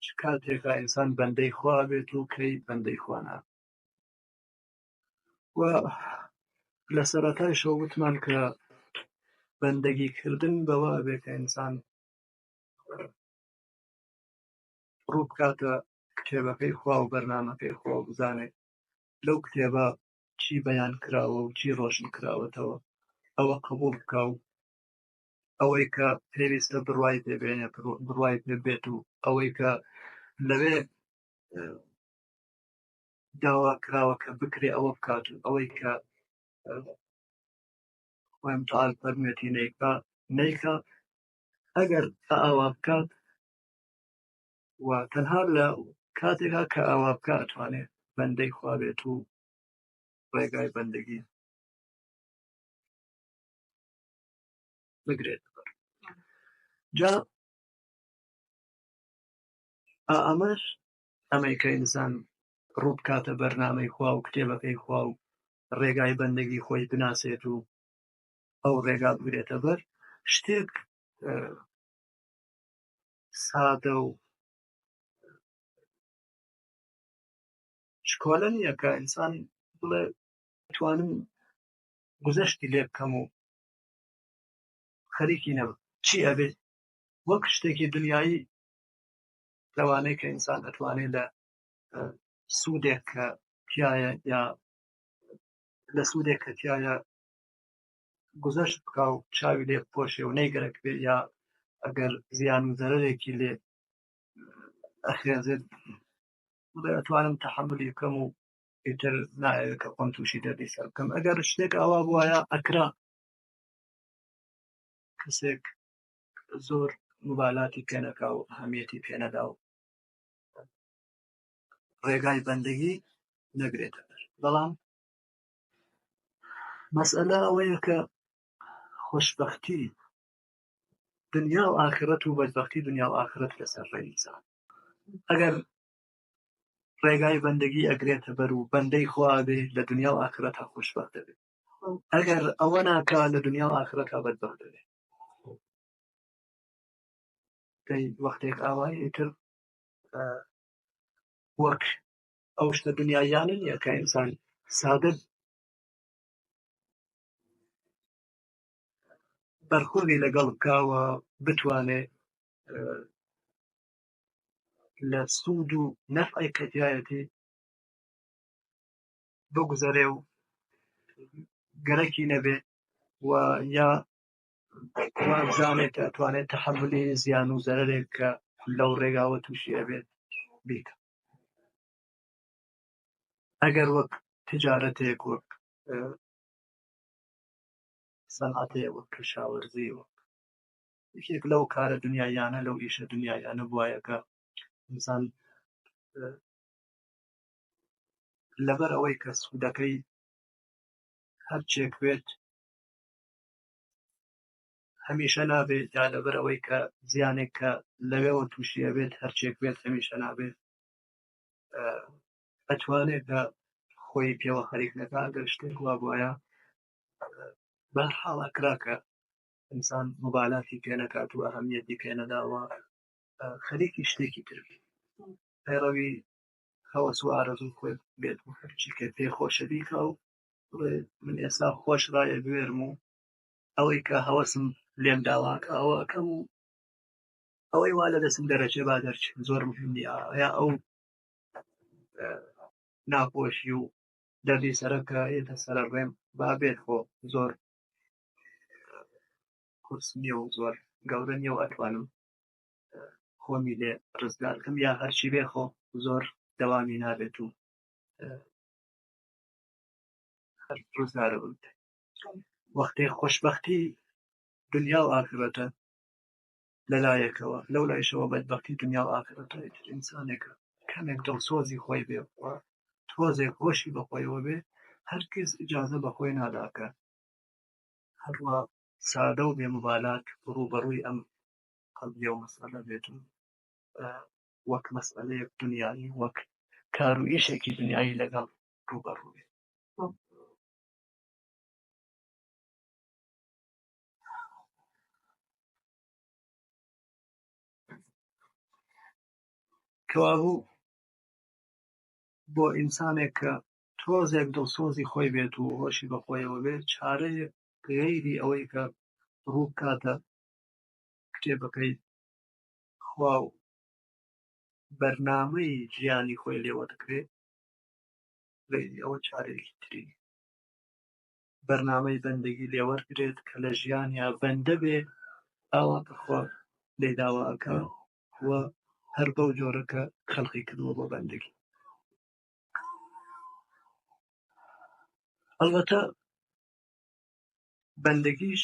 چ کاتێکا ئینسان بەندەی خوا بێت و کەی بەندەی خوا نابێت. و لە سەرەتایشەوە وتمان کە بەندەگی کردن بەوە ئەبێ کە ئینسان ڕوو بکاتە کتێبەکەی خوا و بەرنامەکەی خوا و بزانێ لەو کتێبە چی بەیان کراوە و چی ڕۆشن کراوەتەوە، ئەوە قبوڵ بکا و ئەوەی کە پێویستە بڕوای پێ بێنێ بڕوای پێ بێت و ئەوەی کە لەوێ داوا کراوە کە بکرێ ئەوە بکات و ئەوەی کە خوای متعال فەرموویەتی نەیکا نەیکا. ئەگەر ئاوا بکات و تەنها لە کاتێکا کە ئاوا بکا ئەتوانێ بەندەی خوا بێت و ڕێگای بەندەگی بگرێت. جا ئەمەش ئەمەی کە ئینسان ڕوو بکاتە بەرنامەی خوا و کتێبەکەی خوا و ڕێگای بەندەگی خۆی بناسێت و ئەو ڕێگا بگرێتە بەر، شتێک سادە و شکۆلە نییە کە ئینسان بڵێ توانم گوزەشتی لێ بکەم و خەریکی نەبم. چی ئەبێ؟ وەک شتێکی دنیایی لەوانەیە کە ئینسان ئەتوانێت لە سوودێک کە تایە یا لە سوودێک کە تایە گوزەشت بکا و چاوی لێ بپۆشێ و نەیگەرەک بێ، یا ئەگەر زیان و زەرەرێکی لێ ئەخێزێت بڵێ ئەتوانم تەحەمولی بکەم و ئیتر نایەوێت کە خۆم تووشی دەردی سەر بکەم. ئەگەر شتێک ئاوا بوایە ئەکرا کەسێک زۆر مبالاتی پێ نەکا و ئەهەمیەتی پێ نەدا و ڕێگای بەندەگی نەگرێتە بەر. بەڵام مەسئلە ئەوەیە کە خۆشبەختی دنیا و ئاخرەت و بەدبەختی دنیا و ئاخرەت لەسەر ڕێی ئینسان. ئەگەر ڕێگای بەندەگی ئەگرێتە بەر و بەندەی خوا بێ لە دنیا و ئاخرەتا خۆشبەخت دەبێ، ئەگەر ئەوە ناکا لە دنیا و ئاخرەتا بەدبەخت دەبێ. دەی وەختێک ئاوایی ئیتر وەک ئەو شتە دنیاییانە نییە کە ئینسان سادە بەرخوردی لەگەڵ بکاوە بتوانێ لە سوود و نەفعی کە تیایەتی بگوزەرێ و گەرەکی نەبێ و یا وابزانێت کە ئەتوانێت تەحەمولی زیان و زەرەرێک کە لەو ڕێگاوە تووشی ئەبێت بیکە. ئەگەر وەک تجارەتێک، وەک سەنعەتێ، وەک کەشاوەرزی، وەک یەکێک لەو کارە دنیاییانە، لەو ئیشە دنیاییانە بوایە کە ئینسان لەبەر ئەوەی کە سوودەکەی هەرچێک بێت هەمیشە نابێت، یا لەبەر ئەوەی کە زیانێک کە لەوێوە تووشی ئەبێت هەرچێک بێت هەمیشە نابێت، ئەتوانێت کە خۆی پێوە خەریک نەکا. ئەگەر شتێک وا بوایە بەهەرحاڵ ئەکرا کە ئینسان مبالاتی پێ نەکات و ئەهەمیەتی پێ نەداوە، خەریکی شتێکی تر بێت، پەیڕەوی هەوەس و ئارەزوو خۆی بێت و هەرچی کە پێ خۆشە بیکا و بڵێ من ئێستا خۆش ڕایە بوێرم و ئەوەی کە هەوەسم لێم داواکە ئەوە ئەکەم و ئەوەی وا لە دەستم دەرەچێ با دەرچێ، زۆر مهم نییە. یا ئەو ناخۆشی و دەردی سەرەکە یێتە سەرە ڕێم با بێت، خۆ زۆر قورس نییە و زۆر گەورە نییە و ئەتوانم خۆمی لێ ڕزگار بکەم، یا هەرچی بێ خۆ زۆر دەوامی نابێت و هەر ڕزگارە بم. وەختێ خۆشبەختی دنیا و ئاخرەتە لەلایەکەوە، لەو لایشەوە بەدبەختی دنیا و ئاخرەتە، ئیتر ئینسانێکە کەمێک دڵسۆزی خۆی بێ و تۆزێک هۆشی بە خۆیەوە بێ، هەرگیز ئیجازە بە خۆی نادا کە هەروە سادە و بێموبالات ڕووبەڕووی ئەم قەزیە و مەسئلە بێت و وەک مەسئلەیەک دنیایی، وەک کار و ئیشێکی دنیایی لەگەڵ ڕووبەڕوو بێت. کەوابوو بۆ ئینسانێک کە تۆزێک دڵسۆزی خۆی بێت و هۆشی بە خۆیەوە بێت، چارەیەک غەیری ئەوەی کە ڕوو بکاتە کتێبەکەی خوا و بەرنامەی ژیانی خۆی لێ وەرگرێ، غەیری ئەوە چارەیەکی تری نییە. بەرنامەی بەندەگی لێ وەرگرێت کە لە ژیانیا بەندە بێ ئاوا کە خوا لێی داوا ئەکا و هەر بەو جۆرە کە خەلقی کردووە بۆ بەندەگی. ئەڵبەتە بەندەگیش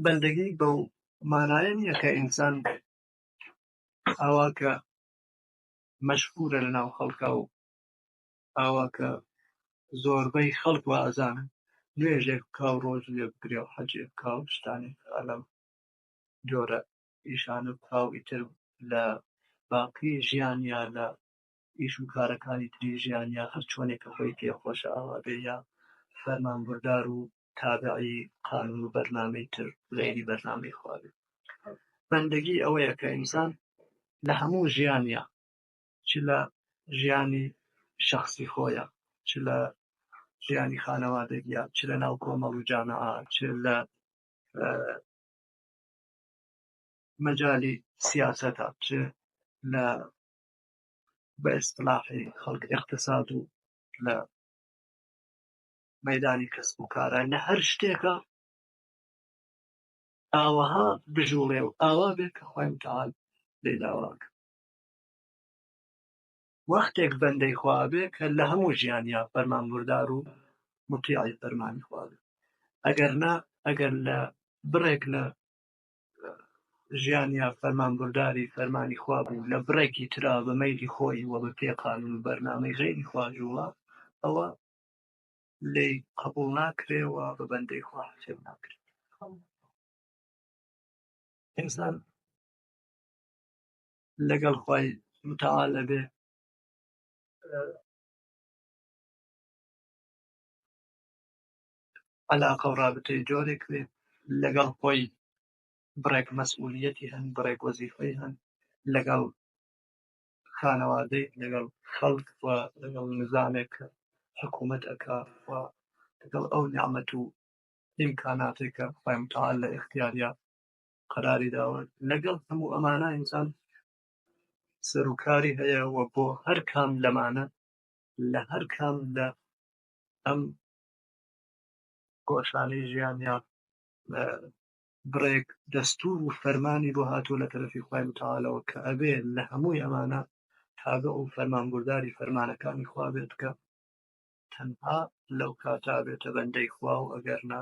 بەندەگی بەو مانایە نییە کە ئینسان ئاوا کە مەشهورە لە ناو خەڵکا و ئاوا کە زۆربەی خەڵک وا ئەزانن نوێژێک بکا و ڕۆژوویە بگرێ و حەجێ بکا و شتانێک لەم جۆرە ئیشانە بکا و ئیتر لە باقی ژیان یا لە ئیش و کارەکانی تری ژیان یا هەر چۆنێک کە خۆی پێ خۆشە ئاوا بێ یا فەرمانبردار و تابعی قانون و بەرنامەی تر غەیری بەرنامەی خوا بێ. بەندەگی ئەوەیە کە ئینسان لە هەموو ژیانیا، چ لە ژیانی شەخسی خۆیە، چ لە ژیانی خانەوادەگیە، چ لە ناو کۆمەڵ و جامعە، چ لە مەجالی سیاسەتە، چ لە بە ئیستلاحی خەڵک ئیقتساد و لە مەیدانی کەسب و کارە، لە هەر شتێکە ئاوەها بژوڵێ و ئاوا بێ کە خوای متعال لێی داوا ئەکا. وەختێک بەندەی خوا بێ کە لە هەموو ژیانیا فەرمانبردار و مطیعی فەرمانی خوا بێ. ئەگەر نا، ئەگەر لە بڕێک لە ژیانیا فەرمانبرداری فەرمانی خوا بوو، لە بڕێکی ترا بە مەیلی خۆی و بە پێ قانون و بەرنامەی غەیری خوا جوڵا، ئەوە لێی قبوڵ ناکرێ و بە بەندەی خوا حسێب ناکرێ. ئینسان لەگەڵ خوای متعال ئەبێ عەلاقە و ڕابتەی جۆرێک بێ، لەگەڵ خۆی بڕێک مەسئولیەتی هەن، بڕێک وەزیفەی هەن، لەگەڵ خانەوادەی، لەگەڵ خەڵک و لەگەڵ نظامێک کە حکوومەت ئەکا و لەگەڵ ئەو نیعمەت و ئیمکاناتێک کە خوای متعال لە ئیختیاریا قەراری داوە. لەگەڵ هەموو ئەمانە ئینسان سەرکاری هەیە و بۆ هەر کام لەمانە لە هەر کام لە ئەم گۆشانەی ژیانیا بڕێک دەستور و فەرمانی بۆ هاتووە لە تەرەفی خوای متعالەوە کە ئەبێ لە هەمووی ئەمانە تابع و فەرمانبرداری فەرمانەکانی خوا بێت کە تەنها لەو کاتا بێتە بەندەی خوا و ئەگەر نا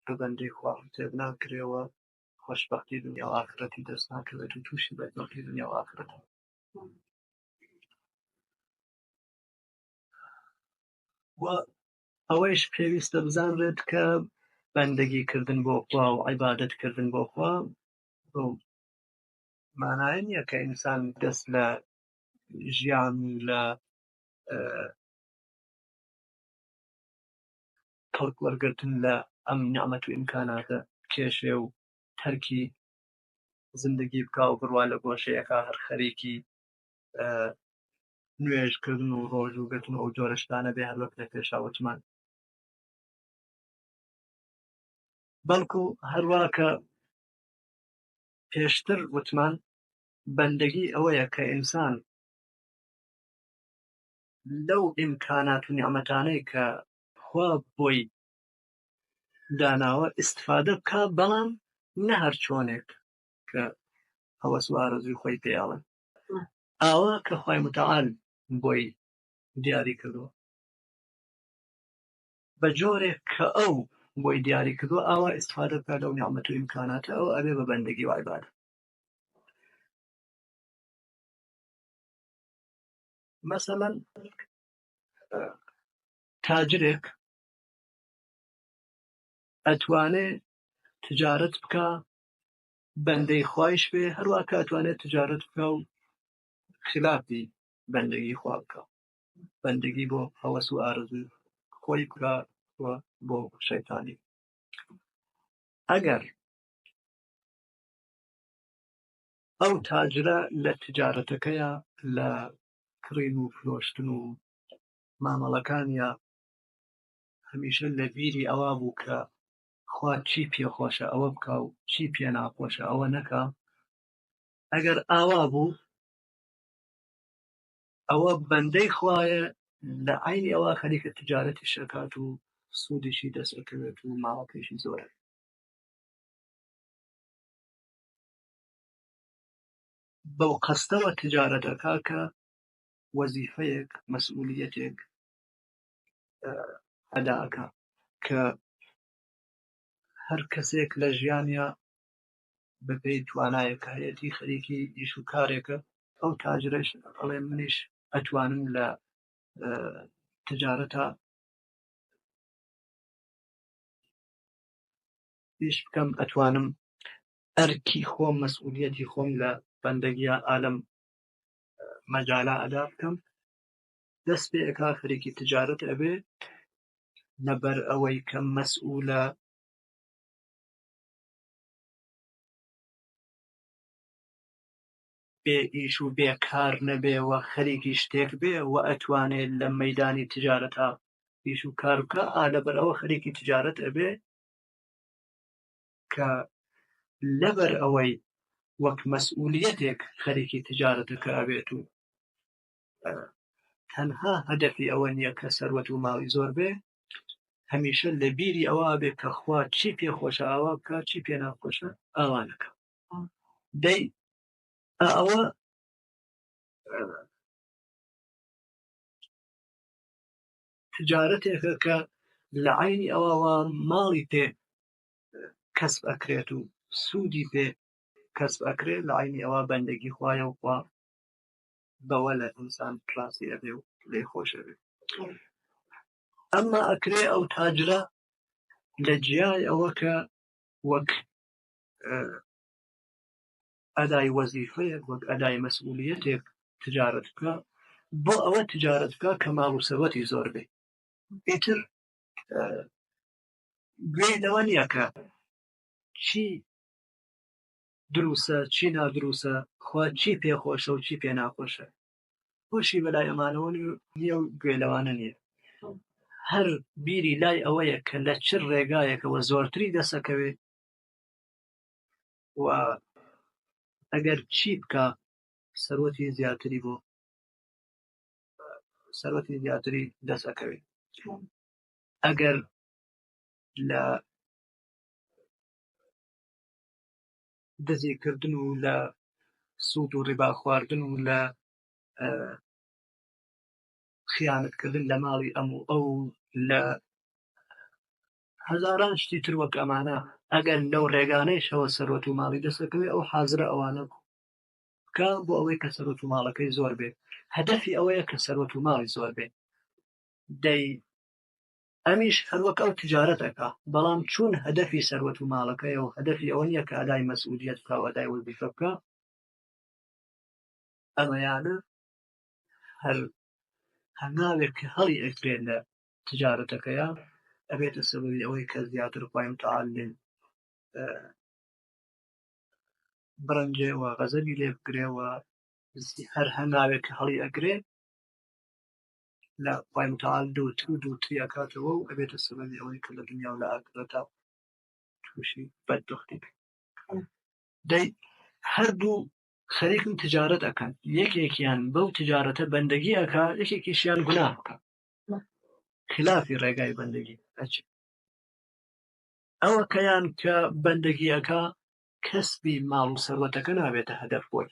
بە بەندەی خوا حسێب ناکرێەوە، خۆشبەختی دنیا و ئاخرەتی دەست ناکەوێت و تووشی بەدبەختی دنیا و ئاخرەت. و ئەوەیش پێویستە بزانرێت کە بەندەگی کردن بۆ خوا و عیبادەت کردن بۆ خوا بەو مانایە نییە کە ئینسان دەست لە ژیان لە کەڵک وەرگرتن لە ئەم نیعمەت و ئیمکاناتە کێشێ و تەرکی زندگی بکا و بڕوا لە گۆشەیەکا هەر خەریکی نوێژکردن و ڕۆژوو گرتن و ئەو جۆرە شتانە بێ، هەر وەک لە پێشا وتمان. بەڵکو هەروە کە پێشتر وتمان بەندەگی ئەوەیە کە ئینسان لەو ئیمکانات و نیعمەتانەی کە خوا بۆی داناوە ئیستفادە بکا، بەڵام نە هەر چۆنێک کە هەوەس و ئارەزووی خۆی پێیاڵن، ئاوا کە خوای متعال بۆی دیاری کردووە، بە جۆرێک کە ئەو بۆی دیاری کردووە ئاوا ئیستفادە بکات لەو نیعمەت و ئیمکاناتە، ئەو ئەبێ بە بەندەگی و عیبادە. مەسەلەن تاجرێک ئەتوانێ تجارەت بکا، بەندەی خوایش بێ، هەروە کە ئەتوانێت تجارەت بکا و خلافی بەندەگی خوا بکا، بەندەگی بۆ هەوەس و ئارەزوو خۆی بکا و بۆ شەیتانی. ئەگەر ئەو تاجرە لە تجارەتەکەیا، لە کڕین و فرۆشتن و مامەڵەکانیا هەمیشە لە بیری ئەوە بوو کە خوا چی پێخۆشە ئەوە بکا و چی پێ ناخۆشە ئەوە نەکا. ئەگەر ئاوا بوو ئەوە بەندەی خوایە، لە عەینی ئەوە خەریکە تجارەتیش ئەکات و سوودیشی دەست ئەکەوێت و ماڵەکەیشی زۆرە. بەو قەستەوە تجارەت ئەکا کە وەزیفەیەک، مەسئولیەتێک ئەدا ئەکا کە هەر کەسێک لە ژیانیا بەپێی توانایەک کە هەیەتی خەریکی ئیش و کارێکە، ئەو تاجرەش ئەڵێ منیش ئەتوانم لە تجارەتا ئیش بکەم، ئەتوانم ئەرکی خۆم، مەسئولیەتی خۆم لە بەندەگیا ئالەم مەجالا ئەدا بکەم. دەست پێ ئەکا خەریکی تجارەت ئەبێ، لەبەر ئەوەی کە مەسئولە بێ ئیش و بێ کار نەبێ و خەریکی شتێک بێ و ئەتوانێ لە مەیدانی تجارەتا ئیش و کار بکا، لەبەر ئەوە خەریکی تجارەت ئەبێ کە لەبەر ئەوەی وەک مەسئولیەتێک خەریکی تجارەتەکە ئەبێت و تەنها هەدەفی ئەوە نییە کە سەروەت و ماڵی زۆر بێ، هەمیشە لە بیری ئەوە بێ کە خوا چی پێخۆشە ئاوا بکا، چی پێ ناخۆشە ئاوا نەکا. دەی ئەوە تجارەتێکە کە لە عەینی ئەوەوە ماڵی پێ کەسب ئەکرێت و سوودی پێ کەسب ئەکرێت، لە عەینی ئەوە بەندەگی خوایە و خوا بەوە لە ئینسان ڕازی ئەبێ و لێی خۆش ئەبێ. ئەمما ئەکرێ ئەو تاجرە لە جیای ئەوە کە وەک ئەدای وەزیفەیەک، وەک ئەدای مەسئولیەتێک تجارەت بکا، بۆ ئەوە تجارەت بکا کە ماڵ و سەروەتی زۆر بێ. ئیتر گوێی لەوە نییە کە چی دروسە چی نادروسە، خوا چی پێخۆشە و چی پێ ناخۆشە، خۆشی بەلای ئەمانەوە نییە و گوێ لەوانە نییە. هەر بیری لای ئەوەیە کە لە چ ڕێگایەکەوە زۆرتری دەسەکەوێ و ئەگەر چی بکا سەروەتی زیاتری بۆ سەروەتی زیاتری دەسەکەوێ. ئەگەر لە دزیکردن و لە سوود و ڕیبا خواردن و لە خیانەتکردن لە ماڵی ئەم و ئەو لە هەزاران شتی تر وەک ئەمانە، ئەگەر لەو ڕێگانەیشەوە سەروەت و ماڵی دەسەکەوێ، ئەو حازرە ئەوانە بکا بۆ ئەوەی کە سەروەت و ماڵەکەی زۆر بێ. هەدەفی ئەوەیە کە سەروەت و ماڵی زۆر بێ. دەی ئەمیش هەروەک ئەو تجارەت ئەکا، بەڵام چون هەدەفی سەروەت و ماڵەکەیە و هەدەفی ئەوە نییە کە ئەدای مەسئولیەت بکا و ئەدای وەزیفە بکا، ئەمەیانە هەر هەنگاوێک کە هەڵی ئەگرێت لە تجارەتەکەیە ئەبێتە سەبەبی ئەوەی کە زیاتر خوای متعال لێ بڕەنجێ و غەزەبی لێ بگرێ و هەر هەنگاوێک کە هەڵی ئەگرێ لە خوای متعال دوورتر و دوورتری ئەکاتەوە و ئەبێتە سەبەبی ئەوەی کە لە دنیا و لە ئاخرەتا تووشی بەدبەختی بێ. دەی هەردوو خەریکن تجارەت ئەکەن، یەکێکیان بەو تجارەتە بەندەگی ئەکا، یەکێکیشیان گوناه بکا، خلافی ڕێگای بەندەگی ئەچێ. ئەوەکەیان کە بەندەگی ئەکا کەسبی ماڵ و سەروەتەکە نابێتە هەدەف بۆی،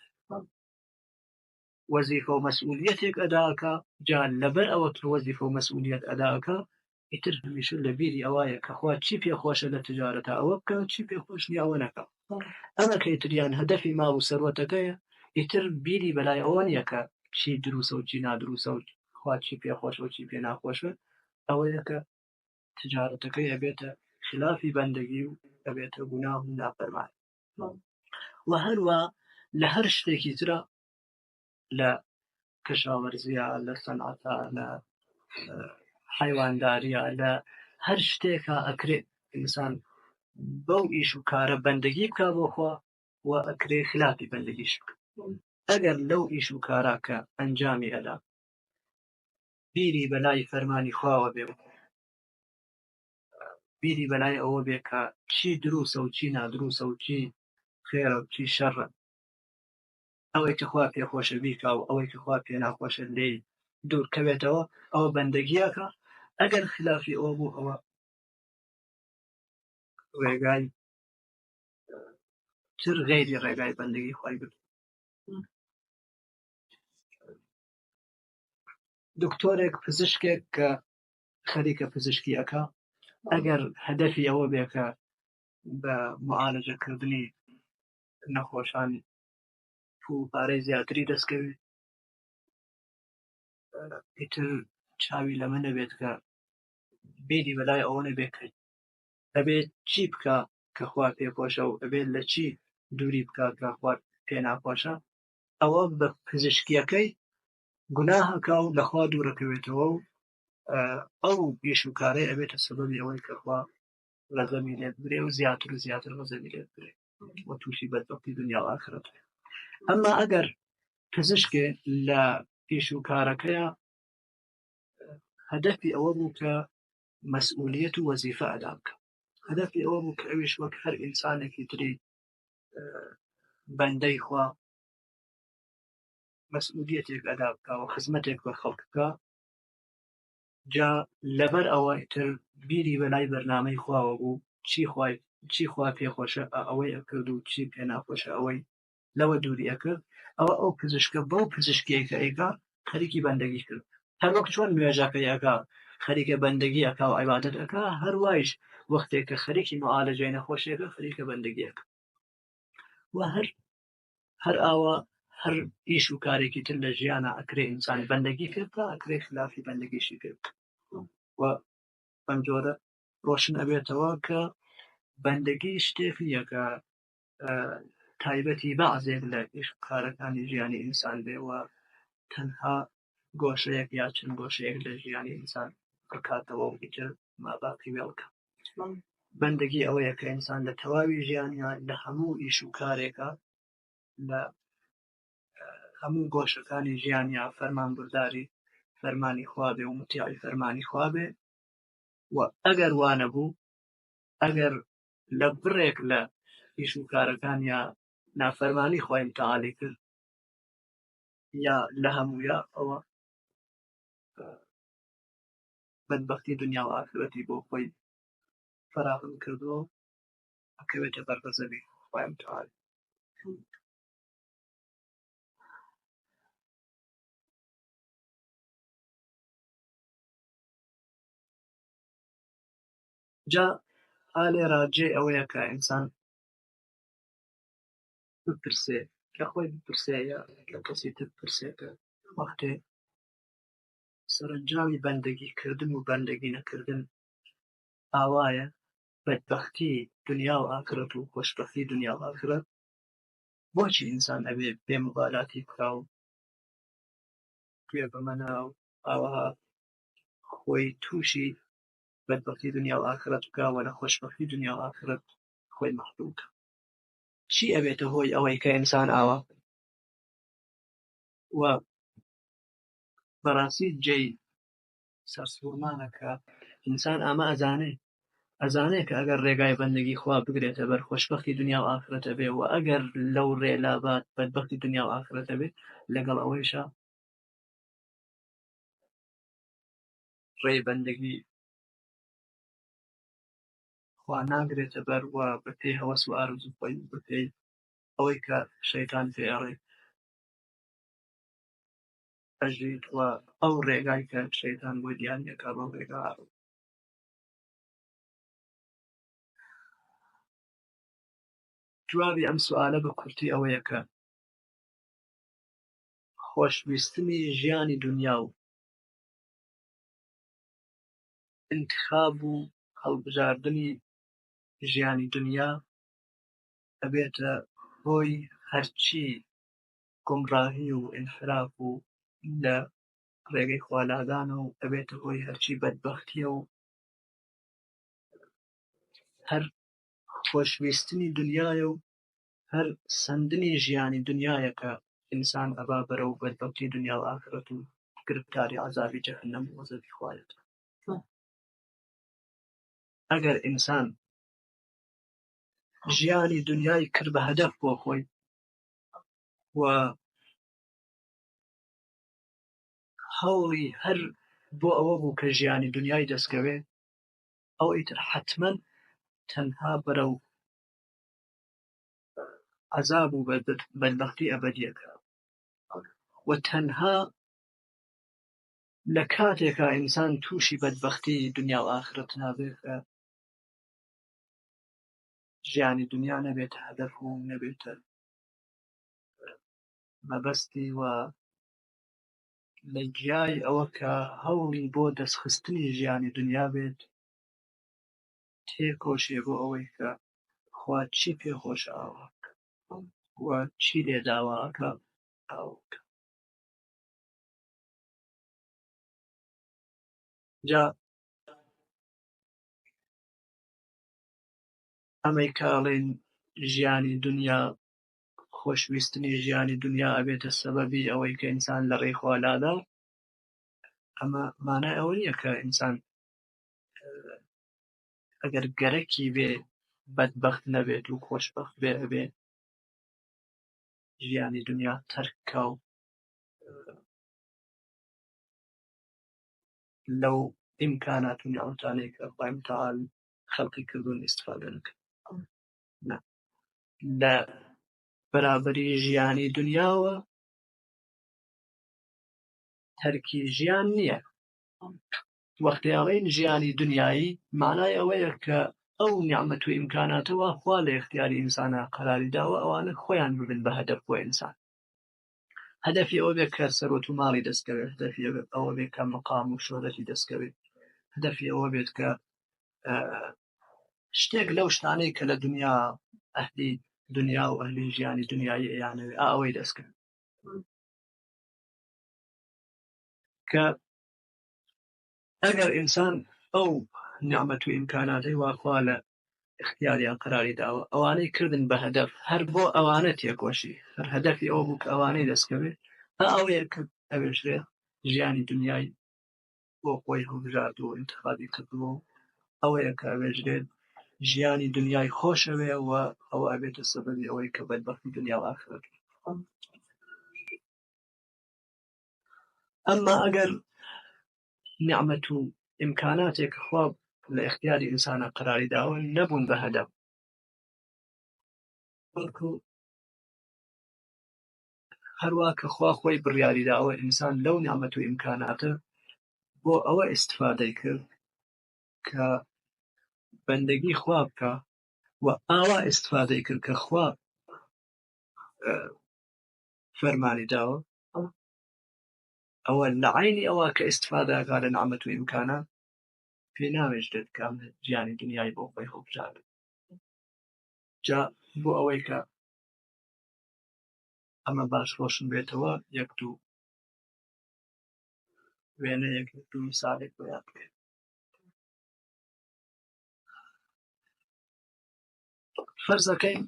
وەزیفە و مەسئولیەتێک ئەدا ئەکا. جا لەبەر ئەوە کە وەزیفە و مەسئولیەت ئەدا ئەکا، ئیتر هەمیشە لە بیری ئەوایە کە خوا چی پێخۆشە لە تجارەتا ئەوە بکا، چی پێخۆش نییە ئەوە نەکا. ئەمە کە ئیتریان هەدەفی ماڵ و سەروەتەکەیە، ئیتر بیری بەلای ئەوە نییە کە چی دروسە و چی نادروسە و خوا چی پێخۆشە و چی پێ ناخۆشە، ئەوەیە کە تجارەتەکەی ئەبێتە خلافی بەندەگی و ئەبێتە گوناه و نافەرمانی. و هەروە لە هەر شتێکی ترە، لە کەشاوەرزیە، لە سەنعەتە، لە حەیوانداریە، لە هەر شتێکا ئەکرێ ئینسان بەو ئیش و کارە بەندەگی بکا بۆ خوا. و ئەکرێ خلافی بەندەگیش بکە. ئەگەر لەو ئیش و کارا کە ئەنجامی ئەدا بیری بەلای فەرمانی خواوە بێ و بیری بەلای ئەوە بێ کە چی دروسە و چی نادروسە و چی خێرە و چی شەڕە، ئەوەی کە خوا پێ خۆشە بیکا و ئەوەی کە خوا پێ ناخۆشە لێی دوور کەوێتەوە، ئەوە بەندەگیەکە. ئەگەر خلافی ئەوە بوو ئەوە ڕێگای تر غەیری ڕێگای بەندەگی خوای گرت. دکتۆرێک پزیشکێک کە خەریکە پزیشکی ئەکا، ئەگەر هەدەفی ئەوە بێ کە بە معالەجەکردنی نەخۆشان پوو پارەی زیاتری دەستکەوێت، ئیتر چاوی لەمە نەبێت کە بیری بەلای ئەوە نەبێت کە ئەبێت چی بکا کە خوا پێخۆشە و ئەبێت لە چی دووری بکا کە خوا پێ ناخۆشە، ئەوە بە پزیشکیەکەی گوناهەکە و لەخوا دوورەکەوێتەوە و ئەو ئیش و کارەی ئەبێتە سەبەبی ئەوەی کە خوا غەزەبی لێ بگرێ و زیاتر و زیاتر غەزەبی لێ بگرێ و تووشی بەدبەختی دنیا و ئاخرەت بێ. ئەمما ئەگەر پزیشکێ لە ئیش و کارەکەیە هەدەفی ئەوە بوو کە مەسئولیەت و وەزیفە ئەدا بکە، هەدەفی ئەوە بوو کە ئەویش وەک هەر ئینسانێکی تری بەندەی خوا مەسئولیەتێک ئەدا بکە و خزمەتێک بە خەڵک بکە، جا لەبەر ئەوە ئیتر بیری بەلای بەرنامەی خواوە بوو، چی خوا پێخۆشە ئەوەی ئەکرد و چی پێ ناخۆشە ئەوەی لەوە دووری ئەکرد. ئەوە ئەو پزیشکە بەو پزیشکیەی کە ئەیکا خەریکی بەندەگی کرد. هەر وەک چۆن نوێژەکەی ئەکا خەریکە بەندەگی ئەکا و عیبادەت ئەکا، هەروایش وەختێک کە خەریکی معالەجەی نەخۆشیەکە خەریکە بەندەگی ئەکا. و هەر ئاوا هەر ئیش و کارێکی تر لە ژیانە ئەکرێ ئینسان بەندەگی پێ بکا، ئەکرێ خلافی بەندەگیشی پێ بکا. و بەم جۆرە ڕۆشن ئەبێتەوە کە بەندەگی شتێک نییە کە تایبەتی بەعزێک لە ئیش و کارەکانی ژیانی ئینسان بێ و تەنها گۆشەیەک یا چەند گۆشەیەک لە ژیانی ئینسان بکاتەوە و ئیتر ماباقی وێڵکە. بەندەگی ئەوەیە کە ئینسان لە تەواوی ژیانیا لە هەموو ئیش و کارێکە لە هەموو گۆشەکانی ژیانیا فەرمانبرداری فەرمانی خوا بێ و متیعی فەرمانی خوا بێ. و ئەگەر وانە بوو، ئەگەر لە بڕێک لە ئیش و کارەکانیا نافەرمانی خوای متعالی کرد یا لە هەموویا، ئەوە بەدبەختی دنیا و ئاخرەتی بۆ خۆی فەراهەم کردووە و ئەکەوێتە بەر غەزەبی خوای متعالی. جا ئالێرا جێ ئەوەیە کە ئینسان بپرسێ، لە خۆی بپرسێ یا لە کەسی تر بپرسێ کە وەختێ سەرەنجامی بەندەگی کردن و بەندەگی نەکردن ئاوایە، بەدبەختی دنیا و ئاخرەت و خۆشبەختی دنیا و ئاخرەت، بۆچی ئینسان ئەبێ بێموبالاتی بکا و گوێ بەمەنا و ئاوەها خۆی تووشی بەدبەختی دنیا و ئاخرەت بکا و لە خۆشبەختی دنیا و ئاخرەت خۆی مەحروم بکا؟ چی ئەبێتە هۆی ئەوەی کە ئینسان ئاوا و بەڕاستی جێی سەرسوڕمانە کە ئینسان ئامە ئەزانێ، ئەزانێ کە ئەگەر ڕێگای بەندەگی خوا بگرێتە بەر خۆشبەختی دنیا و ئاخرەتە بێ و ئەگەر لەو ڕێ لابات بەدبەختی دنیا و ئاخرەتە بێ، لەگەڵ ئەوەیشا ڕێی بەندەگی خوا ناگرێتە بەر و بەپێی هەوەس و ئارەزوو خۆی و بەپێی ئەوەی کە شەیتان پێ ئەڵێ ئەژیت و ئەو ڕێگای کە شەیتان بۆی دیاری ئەکا بەو ڕێگا ئەڕۆ. جوابی ئەم سوالە بە کورتی ئەوەیە کە خۆشویستنی ژیانی دنیا و ئینتخاب و هەڵبژاردنی ژیانی دنیا ئەبێتە هۆی هەرچی گومڕاهی و ئینحراف و لە ڕێگەی خوالادان و ئەبێتە هۆی هەرچی بەدبەختیە و هەر خۆشویستنی دنیایە و هەر سەندنی ژیانی دنیایە کە ئینسان ئەبا بەرەو بەدبەختی دنیا و ئاخرەت و گرفتاری عەزابی جەهەنەم و غەزەبی خوایەت. ئەگەر ئینسان ژیانی دنیای کرد بە هەدەف بۆ خۆی و هەوڵی هەر بۆ ئەوە بوو کە ژیانی دنیای دەستکەوێ، ئەو ئیتر حەتمەن تەنها بەرەو عەزاب و بەدبەختی ئەبەدیەکە و تەنها لە کاتێکا ئینسان تووشی بەدبەختی دنیا و ئاخرەت نابێت کە ژیانی دنیا نەبێتە هەدەف و نەبێتە مەبەستی و لە جیای ئەوە کە هەوڵی بۆ دەستخستنی ژیانی دنیا بێت، تێکۆشێ بۆ ئەوەی کە خوا چی پێخۆشە ئاوا بکە و چی لێ داوا ئەکا ئاوا بکە. جا ئەمەی کە ئەڵێن ژیانی دنیا، خۆشویستنی ژیانی دنیا ئەبێتە سەبەبی ئەوەی کە ئینسان لە ڕێی خوا لادا، ئەمە مانای ئەوە نییە کە ئینسان ئەگەر گەرەکی بێ بەدبەخت نەبێت و خۆشبەخت بێ ئەبێ ژیانی دنیا تەرک کا و لەو ئیمکانات و نیعمەتانەی کە خوای متعال خەلقی کردوون ئیستفادە نەکا. نا، لە بەرابەری ژیانی دنیاوە تەرکی ژیان نییە. وەختی ئەڵێین ژیانی دنیایی مانای ئەوەیە کە ئەو نیعمەت و ئیمکاناتە وا خوا لە ئیختیاری ئینسانا قەراری داوە ئەوانە خۆیان ببن بە هەدەف بۆ ئینسان. هەدەفی ئەوە بێت کە سەروەت و ماڵی دەستکەوێت، هەدەفی ئەوە بێت کە مەقام و شۆهرەتی دەستکەوێت، هەدەفی ئەوە بێت کە شتێک لەو شتانەی کە لە دنیا ئەهلی دنیا و ئەهلی ژیانی دنیایی ئەیانەوێ ئەوەی دەستکەوێت. کە ئەگەر ئینسان ئەو نیعمەت و ئیمکاناتەی وا خوا لە ئیختیاریان قەراری داوە ئەوانەی کردن بە هەدەف، هەر بۆ ئەوانە تێکۆشی، هەر هەدەفی ئەوە بوو کە ئەوانەی دەستکەوێت، ئەوەیە کە ئەوێژرێ ژیانی دنیای بۆ خۆی هەڵبژاردووە و ئینتخابی کردووە و ئەوەیە کە ئەوێژرێت ژیانی دنیای خۆشەوێ و ئەوە ئەبێتە سەبەبی ئەوەی کە بەدبەختی دنیا و ئاخرەت. ئەمما ئەگەر نیعمەت و ئیمکاناتێک خوا لە ئیختیاری ئینسانە قەراری داوە نەبوون بە هەدەف، بەڵکو هەروە کە خوا خۆی بڕیاری داوە ئینسان لەو نیعمەت و ئیمکاناتە بۆ ئەوە ئیستفادەی کرد کە بەندەگی خوا بکە و ئاوا ئیستفادەی کرد کە خوا فەرمانی داوە، ئەوە لە عەینی ئەوە کە ئیستفادە ئەکا لە نیعمەت و ئیمکانات پێ ناوێژرێت کە ئەم ژیانی دنیای بۆ خۆی هەڵبژارد. جا بۆ ئەوەی کە ئەمە باش ڕۆشن بێتەوە یەک دوو وێنەیەک دوو میسالێک بەیان بکەین. فەرزەکەین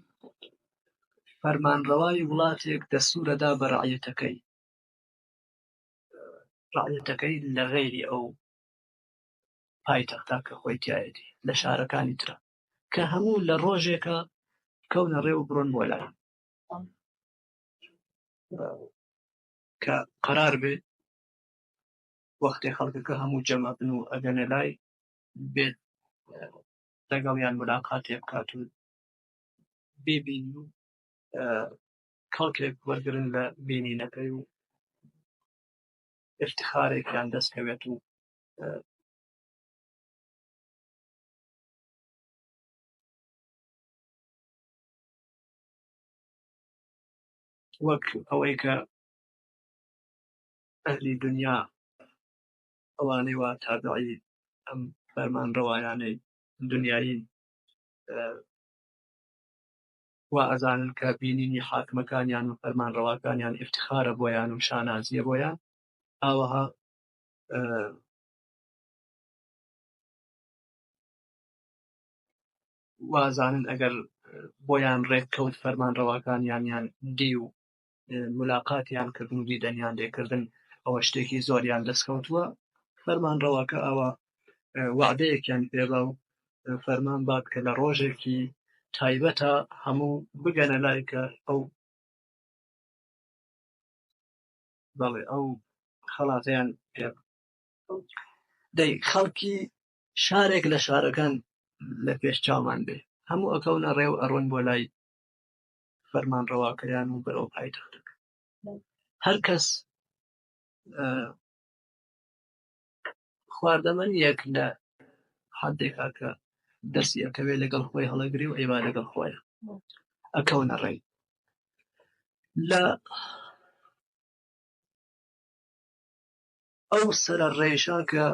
فەرمانڕەوای وڵاتێک دەستورەدا بە ڕەعیەتەکەی، ڕەعیەتەکەی لە غەیری ئەو پایتەختا کە خۆی تایەتی لە شارەکانی ترە، کە هەموو لە ڕۆژێکە کەونە ڕێ و بڕۆن بۆ لای، کە قەرار بێ وەختێ خەڵکەکە هەموو جەمع بن و ئەگەنە لای بێت لەگەڵیان ملاقاتێ بکات و ببین و کەڵکێک وەرگرن لە بینینەکەی و ئیفتخارێکیان دەستکەوێت و وەک ئەوەی کە ئەهلی دنیا ئەوانەی وا تابعی ئەم فەرمانڕەوایانەی دنیایی وا ئەزانن کە بینینی حاکمەکانیان و فەرمانڕەواکانیان ئیفتخارە بۆیان و شانازیە بۆیان، ئاوەها وازانن ئەگەر بۆیان ڕێککەوت فەرمانڕەواکانیانیان دی و ملاقاتیان کردن و دیدەنیان لێکردن، ئەوە شتێکی زۆریان دەستکەوتووە. فەرمانڕەواکە ئاوا وعدەیەکیان پێبا و فەرمان بات کە لە ڕۆژێکی تایبەتە هەموو بگەنە لای کە ئەو بەڵێ ئەو خەڵاتیان پێ. دەی خەڵکی شارێک لە شارەکان لە پێش چاومان بێ، هەموو ئەکەونە ڕێ و ئەڕۆن بۆ لای فەرمانڕەواکەیان و بەرەو پایتەختەکە. هەر کەس خواردەمەنیەک لە حدێکا کە دەستی ئەکەوێ لەگەڵ خۆی هەڵەگری و ئەیبا لەگەڵ خۆیان ئەکەونە ڕێ. لە ئەو سەرە ڕێشا کە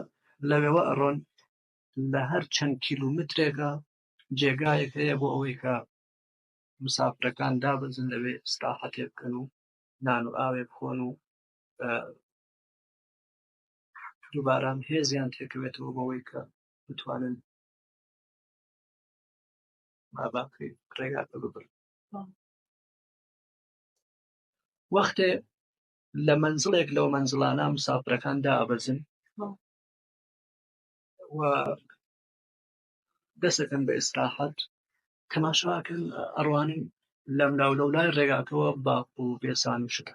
لەوێوە ئەڕۆن لە هەر چەند کیلومترێکە جێگایەک هەیە بۆ ئەوەی کە مسافرەکان دابەزن لەوێ ئیسراحەتێ بکەن و نان و ئاوێ بخۆن و دووباران هێزیان تێکەوێتەوە بەوەی کە بتوانن ماباقی ڕێگاکە ببن. وەختێ لە مەنزڵێک لەو مەنزڵانە مسافرەکان دابەزن و دەسەکەن بە ئیسراحەت، تەماشاکەن ئەڕوانن لەم لاو لەو لای ڕێگاکەوە باخ و بێسان و شتە.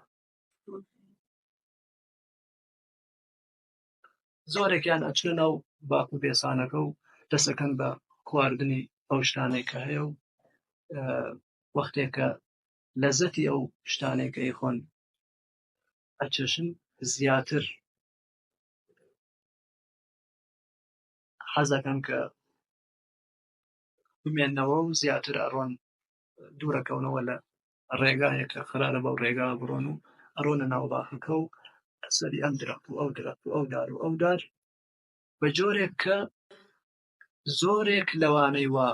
زۆرێکیان ئەچنە ناو باخ و بێسانەکە و دەسەکەن بە خواردنی ئەو شتانەی کە هەیە و وەختێکە لەزەتی ئەو شتانەی کە ئەیخۆن ئەچەشن، زیاتر حەزەکەن کە بمێنەوە و زیاتر ئەڕۆن دوورەکەونەوە لە ڕێگایەک کە قەرارە بەو ڕێگا بڕۆن و ئەڕۆنە ناو باخەکە و سەری ئەم درەخت و ئەو درەخت و ئەو دار و ئەو دار، بە جۆرێک کە زۆرێک لەوانەی وا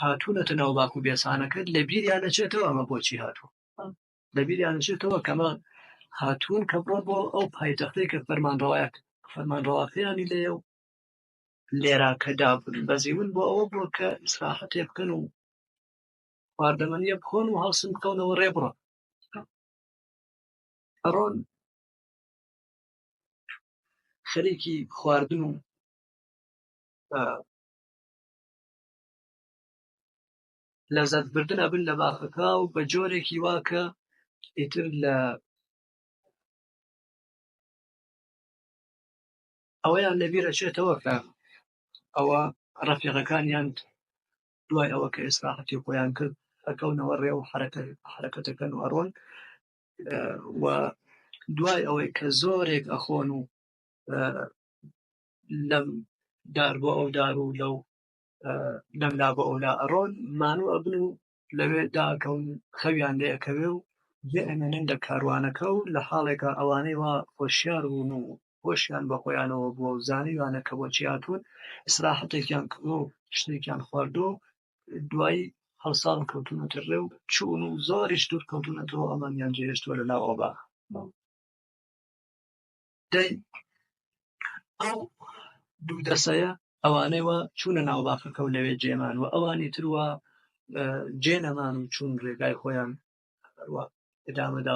هاتوونەتە ناو باخ و بێسانەکە لە بیریان ئەچێتەوە ئەمە بۆچی هاتووە، لە بیریان ئەچێتەوە کەمە هاتوون کە بڕۆن بۆ ئەو پایتەختەی کە فەرمانڕەواکەیانی لێیە و لێرا کە بەزیون بۆ ئەوە بووە کە ئیسراحەتێ بکەن و خواردەمەنیە بخۆن و هەڵسن بکەونەوە ڕێ بڕۆن. ئەڕۆن خەریکی خواردن و لەزەت بردن ئەبن لە باخەکە و بە جۆرێکی وا کە ئیتر لە ئەوەیان لەبیر ئەچێتەوە کە ئەوە ڕەفیقەکانیان دوای ئەوە کە ئیسراحەتی خۆیان کرد ئەکەونەوە ڕێ و حرەکەتەکەن و ئەڕۆن و دوای ئەوەی کە زۆرێک ئەخۆن و لەم دار بۆ ئەو دار و لەو لەم لا بۆ ئەو لا ئەڕۆن، مانوو ئەبن و لەوێ داکەون، خەویان لێ ئەکەوێ و جێ ئەمێنن لە کاروانەکە و لە حاڵێکا ئەوانەی وا هۆشیار بوون و هۆشیان بە خۆیانەوە بووە و زانیوانە کە بۆچی هاتوون، ئیسراحەتێکیان کردووە و شتێکیان خواردووە و دوایی هەڵسان و کەوتوونەتە ڕێ و چوون و زۆریش دوور کەوتوونەتەوە، ئەمانیان جێهێشتووە لە ناو ئەو باخە. دەی ئەو دوو دەسەیە ئەوانەی وا چوونە ناو باخەکە و لەوێ جێمان و ئەوانی تر وا جێ نەمان و چوون ڕێگای خۆیان وا ئیدامەدا.